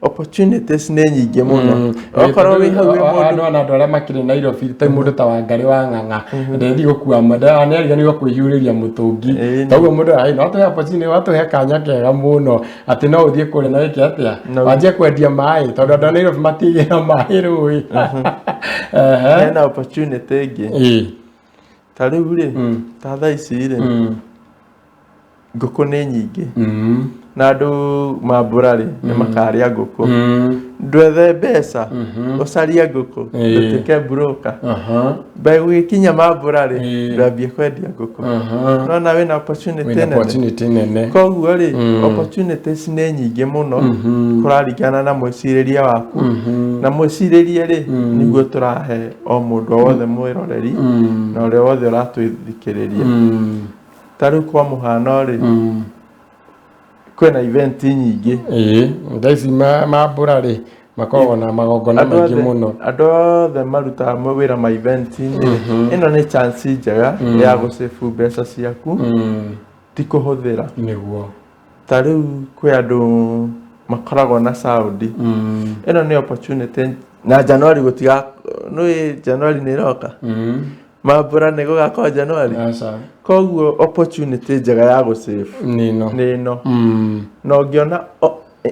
opportunities nĩ nyingĩ mũno. Okorwo wĩ hau wĩ mũndũ Andũ ona andũ arĩa makĩrĩ Nairobi, ta mũndũ ta Wangarĩ wa Ng'ang'a ndethi gũkua, nĩ ariganĩirwo kwĩhiũrĩria mũtũngi. Toguo mũndũ ai no tũhe opportunity, watũhe kanya kega mũno atĩ no ũthiĩ kũrĩa na wĩke atĩa, wanjie kwendia maĩ, tondũ andũ a Nairobi matigĩra maĩ rũĩ. Hena opportunity ĩngĩ. Ta rĩu rĩ, ta thaa ici rĩ, ngũkũ nĩ nyingĩ, na andũ mambũra rĩ, nĩ makarĩa ngũkũ. Ndwethe mbeca, ũcarie ngũkũ, ndũtuĩke broker. By gũgĩkinya mambũra rĩ, ndwambie kwendia ngũkũ. Nona wĩna opportunity Wĩna nene. Opportunity nene. Koguo rĩ, opportunities nĩ nyingĩ mũno, kũraringana na mwĩcirĩrie waku, na mwĩcirĩrie rĩ, nĩguo tũrahe o mũndũ o wothe mwĩroreri na ũrĩa wothe ũratwĩthikĩrĩria. Ta rĩu kwa mũhano rĩ, kwĩna event nyingĩ. Ĩĩ, thaa ici mambũra rĩ, makoragwo na magongona Andũ maingĩ othe- mũno. Andũ othe marutaga wĩra ma event-inĩ, ĩno nĩ chance njega ya gũsave mbeca ciaku, ti kũhũthĩra. Ta rĩu kwĩ andũ makoragwo na sound, ĩno nĩ opportunity. Na January gũtiga, nĩ January nĩ ĩroka, mambũra nĩ gũgakorwo January. Koguo opportunity njega ya gũsave nĩ ĩno. Nĩ ĩno. Na ũngĩona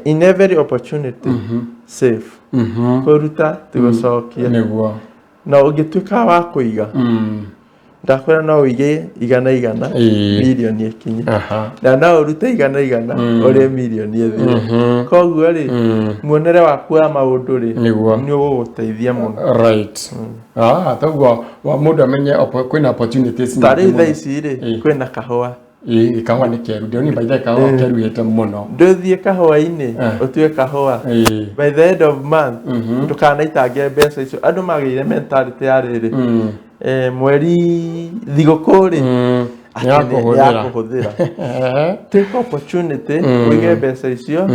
in every opportunity, save. Kũruta ti gũcokia. Na ũngĩtuĩka wa kũiga, ndakwĩra no ũige igana igana, mirioni ĩkinye, na no ũrute igana igana, ũrĩe mirioni ĩthire. Koguo rĩ, muonere waku wa maũndũ rĩ, nĩ ũgũgũteithia mũno. Right. Ah, toguo mũndũ amenye kwĩna opportunities Ta nyingĩ rĩu thaa mũno. ici rĩ, kwĩna kahũa. Ĩĩ, kahũa nĩ keru. Ndĩrona by the way kahũa keruhĩte mũno. Ndũthiĩ kahũa-inĩ, ũtue kahũa, by the end of month ndũkanaitange mbeca icio. Andũ magĩire mentality ya rĩrĩ, mweri thigũkũ rĩ, atĩ Nĩ ya nĩ ya kũhũthĩra. kũhũthĩra. Take opportunity, ũige mbeca icio.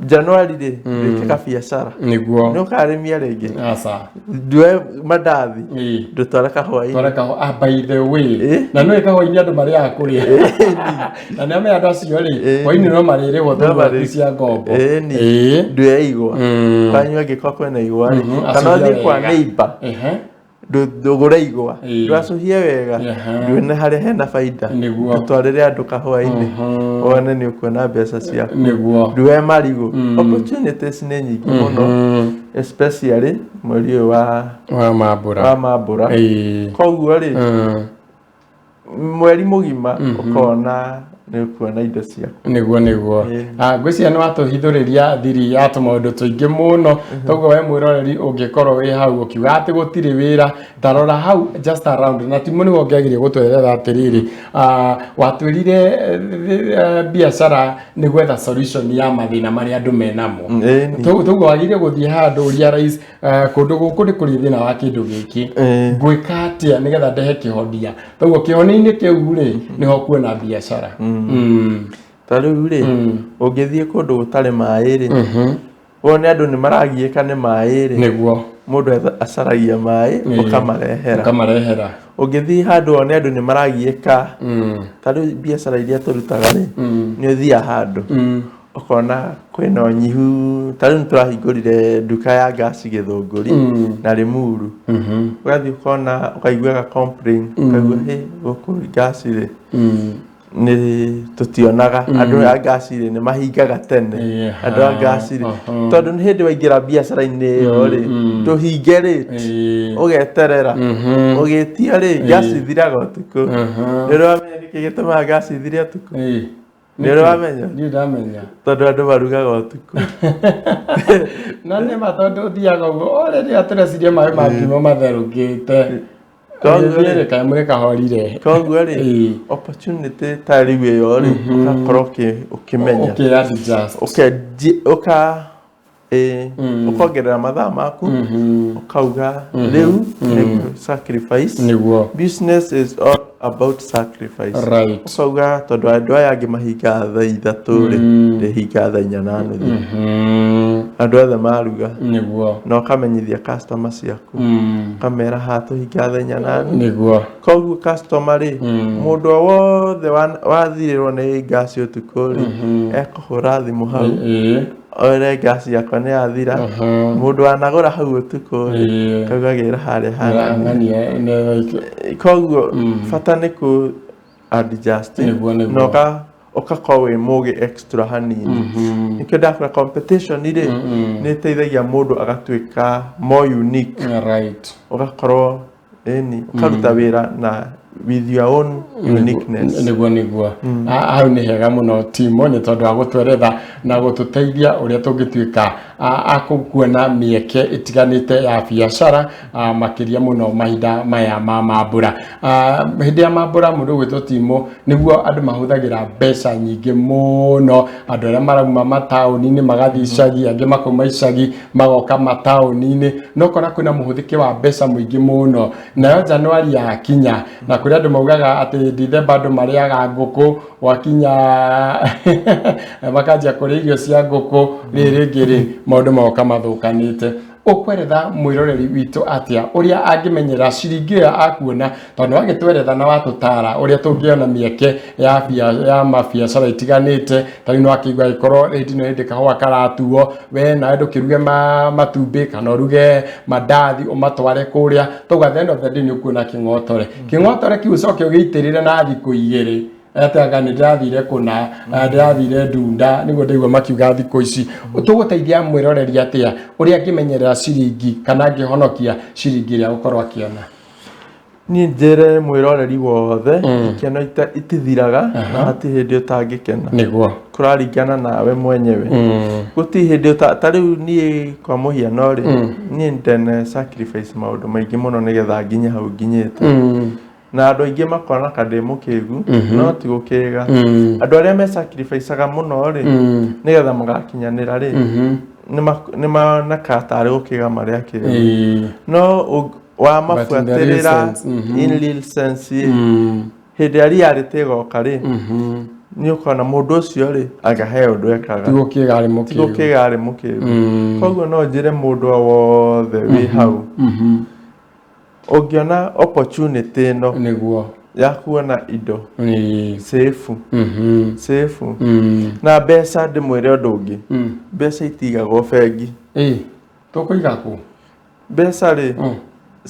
Januari rĩ, ndwĩke biacara. Nĩguo. Nĩ ũkarĩmia rĩngĩ? Aca. Ndue mandathi, ndũtware kahũa-inĩ. Tware kahũa. Ah, by the way, na nĩ kahũa-inĩ andũ marĩaga kũrĩa, na nĩ amenya andũ acio rĩ, hwainĩ no marĩrĩhwo tondũ cia ngombo. Ĩni, ndue igwa kwanyu angĩkorwo kwĩna igwa rĩ, kana Acũhia ũthiĩ kwa wega. neighbor, ndũgũre igwa, ndwacũhie wega, nduone harĩa hena baida, ndũtwarĩre andũ kahũa-inĩ, wone nĩ ũkuona mbeca ciaku. Ndue marigũ. Opportunities nĩ nyingĩ mũno, especially mweri ũyũ wa wa mambura. Wa mambura. Koguo rĩ, mweri mũgima ũkona nĩ ũkuona indo ciaku. Nĩguo. Ah, ngwĩciria nĩ watũhithũrĩria thiri ya tũmaũndũ tũingĩ mũno. Toguo we mwĩroreri ũngĩkorwo wĩ hau ũkiuga atĩ gũtirĩ wĩra, tarora hau just around na Timo nĩwe ũngĩagirie gũtwerera atĩrĩrĩ, watwĩrire biacara nĩ gwetha solution ya mathĩna marĩa andũ menamo. Toguo wagĩrĩire gũthiĩ handũ realize kũndũ gũkũ nĩ kũrĩ thĩna wa kĩndũ gĩkĩ, ngwĩka atĩa nĩgetha ndehe kĩhonia? Toguo kĩhonia-inĩ kĩu rĩ, nĩho kuona biacara. Ta rĩu rĩ, ũngĩthiĩ kũndũ gũtarĩ maĩ rĩ, wone andũ nĩ maragiĩka nĩ maĩ rĩ, mũndũ acaragia maĩ, ũkamarehera. Ũkamarehera. Ũngĩthiĩ handũ wone andũ nĩ maragiĩka, ta rĩu biacara iria tũrutaga rĩ, nĩ ũthiaga handũ ũkona kwĩna ũnyihu. Ta rĩu nĩ tũrahingũrire nduka ya ngasi Gĩthũngũri na Limuru. Ũgathiĩ ũkona, ũkaiguaga complain, ũkaigua hĩ, gũkũ ngasi rĩ, nĩ tũtionaga. Andũ a ngasi rĩ, nĩ mahingaga tene. Andũ a ngasi rĩ, tondũ nĩ hĩndĩ waingĩra biacara-inĩ ĩyo rĩ, ndũhinge rĩ, ũgeterera ũgĩtia rĩ, ngasi ithiraga ũtukũ. Nĩ ũrĩ wamenya nĩkĩ gĩtũmaga ngasi ithire ũtukũ? Nĩ ũrĩ wamenya? Ndirĩ ndamenya. Tondũ andũ marugaga ũtukũ. Na nĩ ma, tondũ ũthiaga ũguo o rĩrĩa tũreciria maĩ ma ngima matherũkĩte. Koguo rĩ, kaĩ mũrĩ kahorire. Koguo rĩ, opportunity ta rĩu ĩyo rĩ, ũgakorwo ũkĩmenya. Ũkĩ-adjust. Ũkongerera mathaa maku, ũkauga rĩu nĩ sacrifice. Business is all about sacrifice. Ũkauga tondũ andũ aya angĩ mahingaga thaa 3 rĩ, ndĩhingaga thaa 4:30, andũ othe maruga. Na ũkamenyithia customer ciaku, ũkamera haha tũhingaga thaa 4:30. Koguo customer rĩ, mũndũ o wothe wathirĩrwo nĩ ngasi ũtukũ rĩ, ekũhũra thimũ hau, ore ngasi yakwa nĩ yathira. Mũndũ wanagũra hau ũtukũ rĩ, kaugagĩra harĩa hang'ania. Koguo bata nĩ kũ adjust Nĩguo. Na ũgakorwo wĩ mũgĩ extra hanini. Nĩkĩo ndakwĩra competition rĩ, nĩ ĩteithagia mũndũ agatuĩka more unique. Ũgakorwo ĩni ũkaruta wĩra na with your own uniqueness. Nĩguo. Hau nĩ hega mũno, Timo, nĩ tondũ wa gũtweretha na gũtũteithia ũrĩa tũngĩtuĩka a kuona mĩeke ĩtiganĩte ya biacara, makĩria mũno mahinda maya ma mambũra. Hĩndĩ ya mambũra, mũndũ ũgwĩtwo Timo, nĩguo andũ mahũthagĩra mbeca nyingĩ mũno, andũ arĩa marauma mataũni-inĩ magathiĩ icagi, angĩ makauma icagi magoka mataũni-inĩ, no ũkona kwĩna mũhũthĩke wa mbeca mũingĩ mũno. Nayo Januari yakinya, na kũrĩ andũ maugaga atĩ Dithemba andũ marĩaga ngũkũ, gwakinya makanjia kũrĩa irio cia ngũkũ rĩ, rĩngĩ rĩ, maũndũ magoka mathũkanĩte. Ũkweretha mwĩroreri witũ atĩa ũrĩa angĩmenyera ciringi ĩyo akuona, tondũ wagĩtweretha na watũtara ũrĩa tũngĩona mĩeke ya mabiacara itiganĩte? Ta rĩu nĩwakĩigua ĩkorwo hĩndĩ ĩno hĩndĩ kahũa karatuo, we nawe ndũkĩruge matumbĩ kana ũruge mandathi ũmatware kũrĩa. Toguo at the end of the day nĩ ũkuona kĩng'otore. Kĩng'otore kĩu ũcoke ũgĩitĩrĩre na thikũ 2, atĩ anga nĩ ndĩrathire kũna, ndĩrathire ndunda, nĩguo ndaigua makiuga thikũ ici. Tũgũteithia mwĩroreri atĩa ũrĩa angĩmenyerera ciringi kana angĩhonokia ciringi ĩrĩa gũkorwo akĩona? Niĩ njĩre mwĩroreri wothe, ikeno itithiraga na hatirĩ hĩndĩ ũtangĩkena. Kũraringana nawe mwenyewe. Gũtirĩ hĩndĩ ta rĩu niĩ kwa mũhiano rĩ, niĩ ndene sacrifice maũndũ maingĩ mũno nĩgetha nginye hau nginyĩte. Na andũ aingĩ makona ka ndĩ mũkĩgu, no ti gũkĩga. Andũ arĩa me sacrificeaga mũno rĩ, nĩgetha magakinyanĩra rĩ, nĩ monekaga tarĩ gũkĩga marĩ akĩgu. No But in the real wamabuatĩrĩra sense, in real sense rĩ, hĩndĩ ĩrĩa reality ĩgoka rĩ, Nĩ ũkona mũndũ ũcio rĩ, anga he ũndũ ekaga. Ti gũkĩga arĩ Ti mũkĩgu. gũkĩga arĩ mũkĩgu. Koguo no njĩre mũndũ o wothe wĩ hau, ũngĩona opportunity ĩno nĩguo ya kuona indo safe, safe na mbeca, ndĩmwĩre ũndũ ũngĩ, mbeca itigagwo bengi. Tũkũiga kũ? Mbeca rĩ,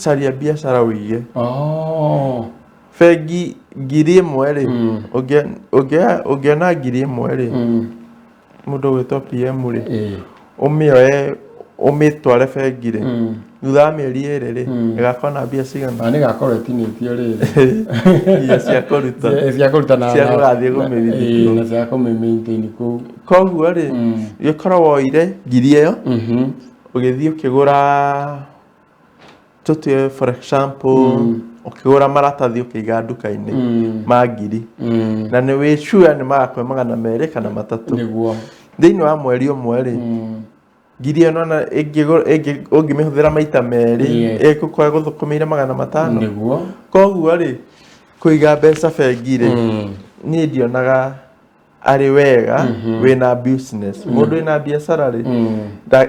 caria biacara ũige. Oh. Bengi 1,000 rĩ, ũngĩona 1,000 rĩ, mũndũ ũgwĩtwo PM rĩ, ũmĩoe ũmĩtware bengi rĩ, thutha wa mĩeri 2 rĩ, ĩgakorwo na mbia cigana? Na nĩgakorwo ĩtinĩtio rĩrĩ. Mbia cia kũruta. Cia kũruta na Cia gũgathiĩ kũmĩrithia. Na cia kũmĩ-maintain kũu. Koguo rĩ, gĩkorwo woire ngiri ĩyo, ũgĩthiĩ ũkĩgũra, tũtue for example, ũkĩgũra maratathi ũkĩiga nduka-inĩ ma ngiri, na nĩ wĩ sure nĩ magakũhe 200 kana 300. Nĩguo. Thĩinĩ wa mweri ũmwe rĩ, ngiri ĩyo nona ũngĩmĩhũthĩra maita 2, ĩgũkorwo ĩgũthũkũmĩire 500. Nĩguo. Koguo rĩ, kũiga mbeca bengi rĩ, niĩ ndionaga arĩ wega wĩna business. Mũndũ wĩna biacara rĩ,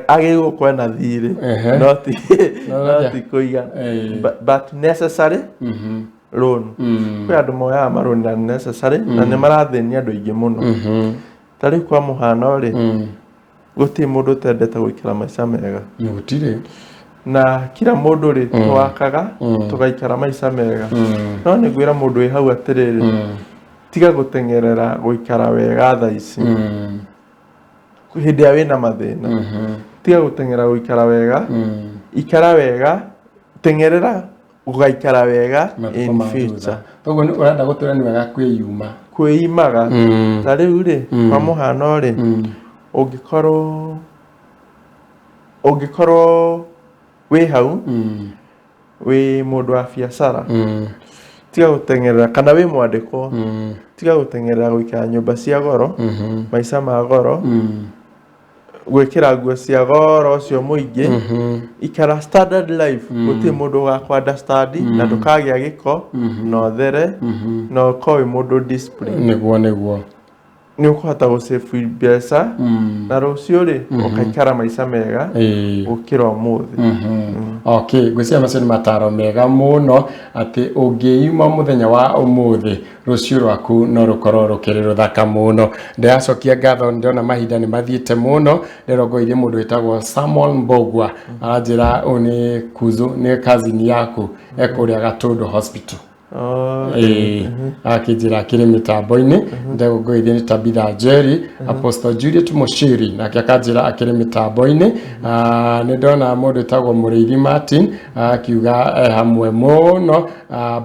agĩrĩirwo gũkorwo na thirĩ, no ti kũiga, but necessary loan. Kwĩ andũ moyaga marũni na necessary, na nĩ marathĩnia andũ aingĩ mũno. Ta rĩu kwa mũhano rĩ, gũtirĩ mũndũ ũtendete gũikara maica mega. Gũtirĩ. Na kila mũndũ rĩ, twakaga tũgaikara maica mega. No nĩ ngwĩra mũndũ wĩ hau atĩrĩrĩ, tiga gũteng'erera gũikara wega thaa ici hĩndĩ ĩrĩa wĩna mathĩna. Tiga gũteng'era gũikara wega, ikara wega, teng'erera gũgaikara wega Matukũ in ma future. thutha. Koguo ũrenda gũtwĩra nĩ wega kwĩyuma. Kwĩimaga. Ta rĩu rĩ, kwa mũhano rĩ, ũngĩkorwo wĩ hau wĩ mũndũ wa biacara, tiga gũteng'erera, kana wĩ mwandĩkwo, tiga gũteng'erera gũikara nyũmba cia goro, maica ma goro, gwĩkĩra nguo cia goro ũcio mũingĩ. Ikara standard life. Gũtirĩ mũndũ ũgakũ understand, na ndũkagĩa gĩko, na ũthere, na ũkorwo wĩ mũndũ discipline. Nĩguo, nĩguo. Nĩ ũkũhota gũsave mbeca, na rũciũ rĩ, ũgaikara maica mega gũkĩra ũmũthĩ. Okay, ngwĩciria macio nĩ mataro mega mũno, atĩ ũngĩima mũthenya wa ũmũthĩ, rũciũ rwaku no rũkorwo rũkĩrĩ rũthaka mũno. Ndĩracokia ngatho, ndĩrona mahinda nĩ mathiĩte mũno. Ndĩrongoirie mũndũ wĩtagwo Samuel Mbogua, aranjĩra ũyũ nĩ kuzu, nĩ cousin yaku, ekũrĩa Gatũndũ Hospital. Akĩnjĩra akĩrĩ mĩtambo-inĩ. Ndegũngũithia nĩ Tabitha Njeri. Apostle Juliet Mũciri nake akanjĩra akĩrĩ mĩtambo-inĩ. Nĩ ndona mũndũ wĩtagwo Mũrĩithi Martin akiuga hamwe mũno.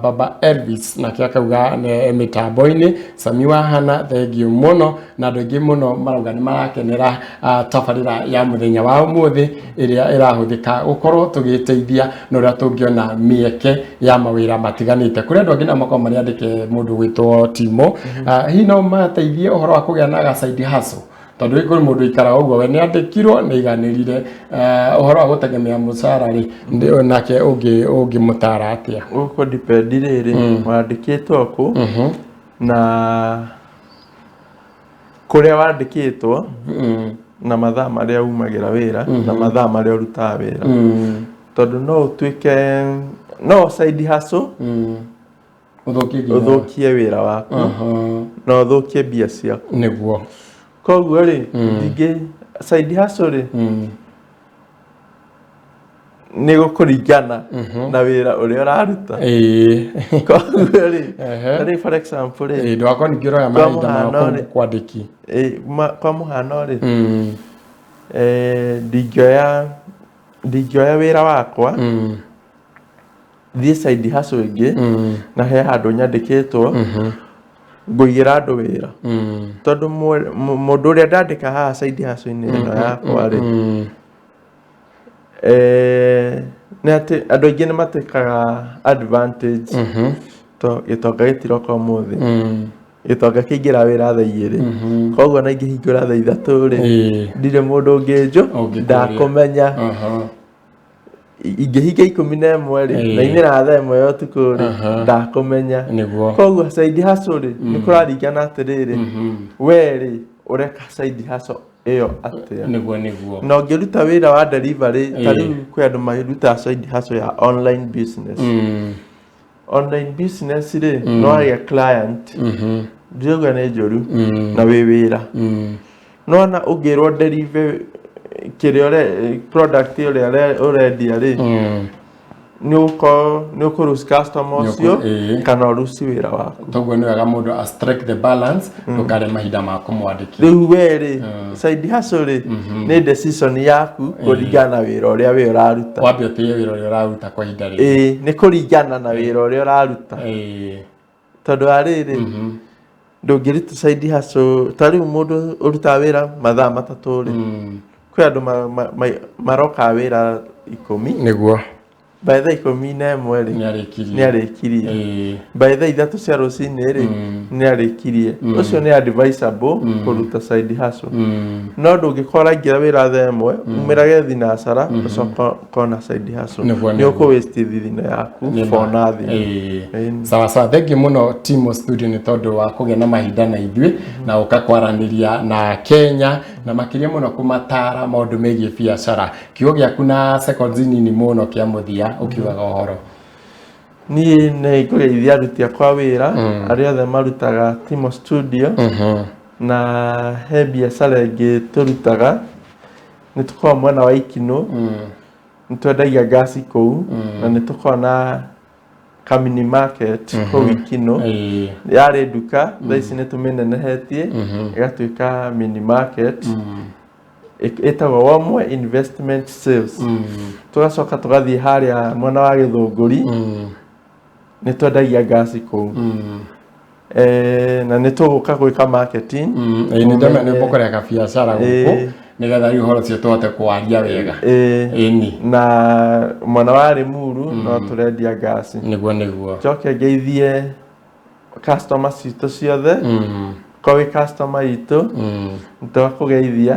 Baba Elvis nake akauga nĩ mĩtambo-inĩ. Sami wa Hana, thengiũ mũno, na andũ aingĩ mũno marauga nĩ marakenera tabarĩra ya mũthenya wa ũmũthĩ ĩrĩa ĩrahũthĩka gũkorwo tũgĩteithia na ũrĩa tũngĩona mĩeke ya mawĩra matiganĩte. Kũrĩ andũ angĩ nao makoragwo marĩ andĩke mũndũ gwĩtwo Timo. Hihi no mateithie ũhoro wa kũgĩa na ga side hustle, tondũ kũrĩ mũndũ ikaraga ũguo, we nĩ andĩkirwo nĩ aiganĩrire. Ũhoro wa gũtegemea mũcara rĩ, nake ũngĩmũtara atĩa? Gũkũ depend rĩrĩ, wandĩkĩtwo kũ na kũrĩa wandĩkĩtwo, na mathaa marĩa umagĩra wĩra, na mathaa marĩa ũrutaga wĩra, tondũ no ũtuĩke no side hustle ũthũkie nginya ũthũkie wĩra waku na ũthũkie mbia ciaku. Koguo rĩ, ndingĩ side hustle rĩ, nĩ gũkũringana na wĩra ũrĩa ũraruta. Koguo rĩ, ta rĩu for example rĩ, Ndũgakorwo ningĩ ũroya kwa mahinda mũhano maku rĩ, kwandĩki. Kwa mũhano rĩ, ndingĩoya wĩra wakwa thiĩ side hustle ĩngĩ, na he handũ nyandĩkĩtwo ngũigĩra andũ wĩra, tondũ mũndũ ũrĩa ndandĩka haha side hustle-inĩ ĩno yakwa rĩ, nĩ atĩ andũ aingĩ nĩ matĩkaga advantage, to gĩtonga gĩtiroka ũmũthĩ. Gĩtonga kĩingĩra wĩra thaa 2, koguo na ingĩhingũra thaa 3 rĩ, ndirĩ mũndũ ũngĩnjũ ndakũmenya. Ingĩhinga 11 rĩ, na imĩra thaa 1 ya ũtukũ rĩ, ndakũmenya. Koguo side hustle rĩ, nĩ kũraringana atĩrĩrĩ, we rĩ, ũreka side hustle ĩyo atĩa? Nĩguo nĩguo. Na ũngĩruta wĩra wa delivery, ta rĩu kwĩ andũ marutaga side hustle ya online business. Online business rĩ, no wagĩa client, ndirauga nĩ njũru, na wĩ wĩra, nona ũngĩrwo deliver kĩrĩa product ĩrĩa ũrendia rĩ, nĩ ũgũkorwo nĩ ũkũ-lose customer ũcio kana ũruci wĩra waku. Toguo nĩ wega mũndũ a strike the balance, ndũkare mahinda ma kũmwandĩkithia. Rĩu we rĩ, side hustle rĩ, nĩ decision yaku kũringana na wĩra ũrĩa we ũraruta. Wambe ũtĩe wĩra ũrĩa ũraruta kwa ihinda rĩrĩ. Ĩĩ, nĩ kũringana na wĩra ũrĩa ũraruta, tondũ wa rĩrĩ, ndũngĩruta side hustle ta rĩu mũndũ ũrutaga wĩra mathaa 3 rĩ, kwĩ andũ marokaga wĩra 10. By thaa 11 rĩ, Nĩarĩkirie. Nĩarĩkirie. By thaa 3 cia rũcinĩ rĩ, nĩarĩkirie. Ũcio nĩ advisable kũruta side hustle, no ndũngĩkorwo ũraingĩra wĩra thaa 1, umĩrage thinacara, ũcoke ũkona side hustle, nĩ ũkũ waste thithino yaku for nothing. Sawa sawa, thengiũ mũno Timo Studio nĩ tondũ wa kũgĩa na mahinda na ithuĩ na ũka kwaranĩria na Kenya na makĩria mũno kũmatara maũndũ megiĩ biacara. Kiugo gĩaku na seconds nini mũno kĩa mũthia ũkiugaga ũhoro. Niĩ nĩ ngũgeithia aruti akwa wĩra arĩa othe marutaga Timo Studio, na he biacara ĩngĩ tũrutaga, nĩ tũkoragwo mwena wa Ikinũ, nĩ twendagia ngasi kũu, na nĩ tũkoragwo na kamini market kũu Ikinũ. Yarĩ nduka, thaa ici nĩ tũmĩnenehetie ĩgatuĩka mini market, ĩtagwo Womwe Investment Sales. Tũgacoka tũgathiĩ harĩa mwena wa Gĩthũngũri, nĩ twendagia ngasi kũu, na nĩ tũgũka gwĩka marketing. Ĩĩ, nĩ ndona nĩ mũkũreka biacara gũkũ nĩgetha rĩu ũhoro ũcio tũhote kũwaria wega. Ĩni. Na mwena wa Limuru no tũrendia ngasi. Nĩguo nĩguo. Njoke ngeithie customer citũ ciothe. Ko wĩ customer itũ, nĩtwakũgeithia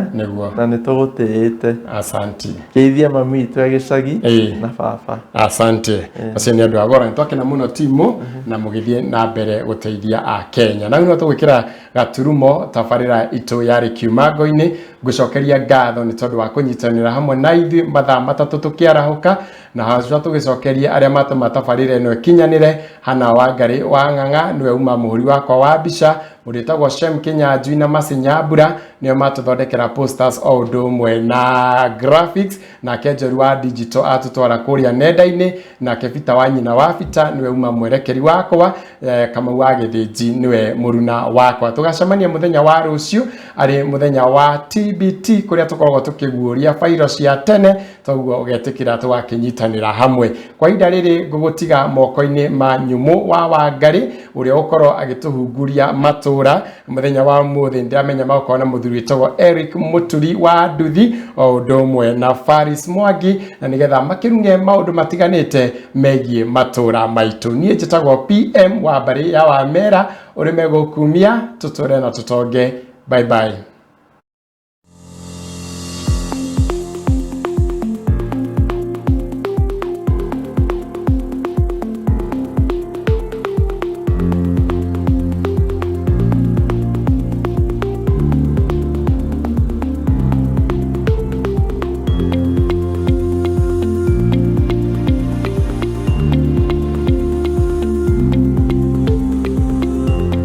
na nĩtũgũtĩĩte. Asanti. Ngeithie mami witũ e gĩcagi na baba. Asante. Acio nĩ andũ a goro. Nĩ twakena mũno Timo na mũgĩthiĩ na mbere gũteithia a Kenya. Na rĩu no tũgwĩkĩra gaturumo tabarĩra itũ yarĩ kiumango-inĩ. Ngũcokeria ngatho nĩ tondũ wa kũnyitanĩra hamwe na ithuĩ mathaa 3 tũkĩarahũka, na haca tũgĩcokeria arĩa matũma tabarĩra ĩno ĩkinyanĩre. Hana Wangari wa Ng'ang'a nĩwe uma mũhũri wakwa wa mbica, mũndũ wĩtagwo Shem Kĩnyanjui na Mercy Nyambura nĩo matũthondekera posters o ũndũ ũmwe na graphics, nake Njeru wa digital atũtwara kũrĩa nenda-inĩ, nake Peter wa nyina wa Peter nĩwe uma mwerekeri wakwa, Kamau wa Gĩthĩnji nĩwe mũruna wakwa. Tũgacemania mũthenya wa rũciũ arĩ mũthenya wa TBT kũrĩa tũkoragwo tũkĩguũria bairo cia tene, toguo ũgetĩkĩra tũgakĩnyitanĩra hamwe. Kwa ihinda rĩrĩ ngũgũtiga moko-inĩ ma Nyũmũ wa Wangari ũrĩa ũgũkorwo agĩtũhunguria matũra mũthenya wa ũmũthĩ. Ndĩramenya magũkorwo na mũthuri wĩtagwo Eric Mũturi wa Nduthi o ũndũ ũmwe na Faris Mwangi, na nĩgetha makĩrung'e maũndũ matiganĩte megiĩ matũra maitũ. Niĩ njĩtagwo PM wa mbarĩ ya Wamera, ũrĩ megũkumia tũtũre na tũtonge. Bye bye.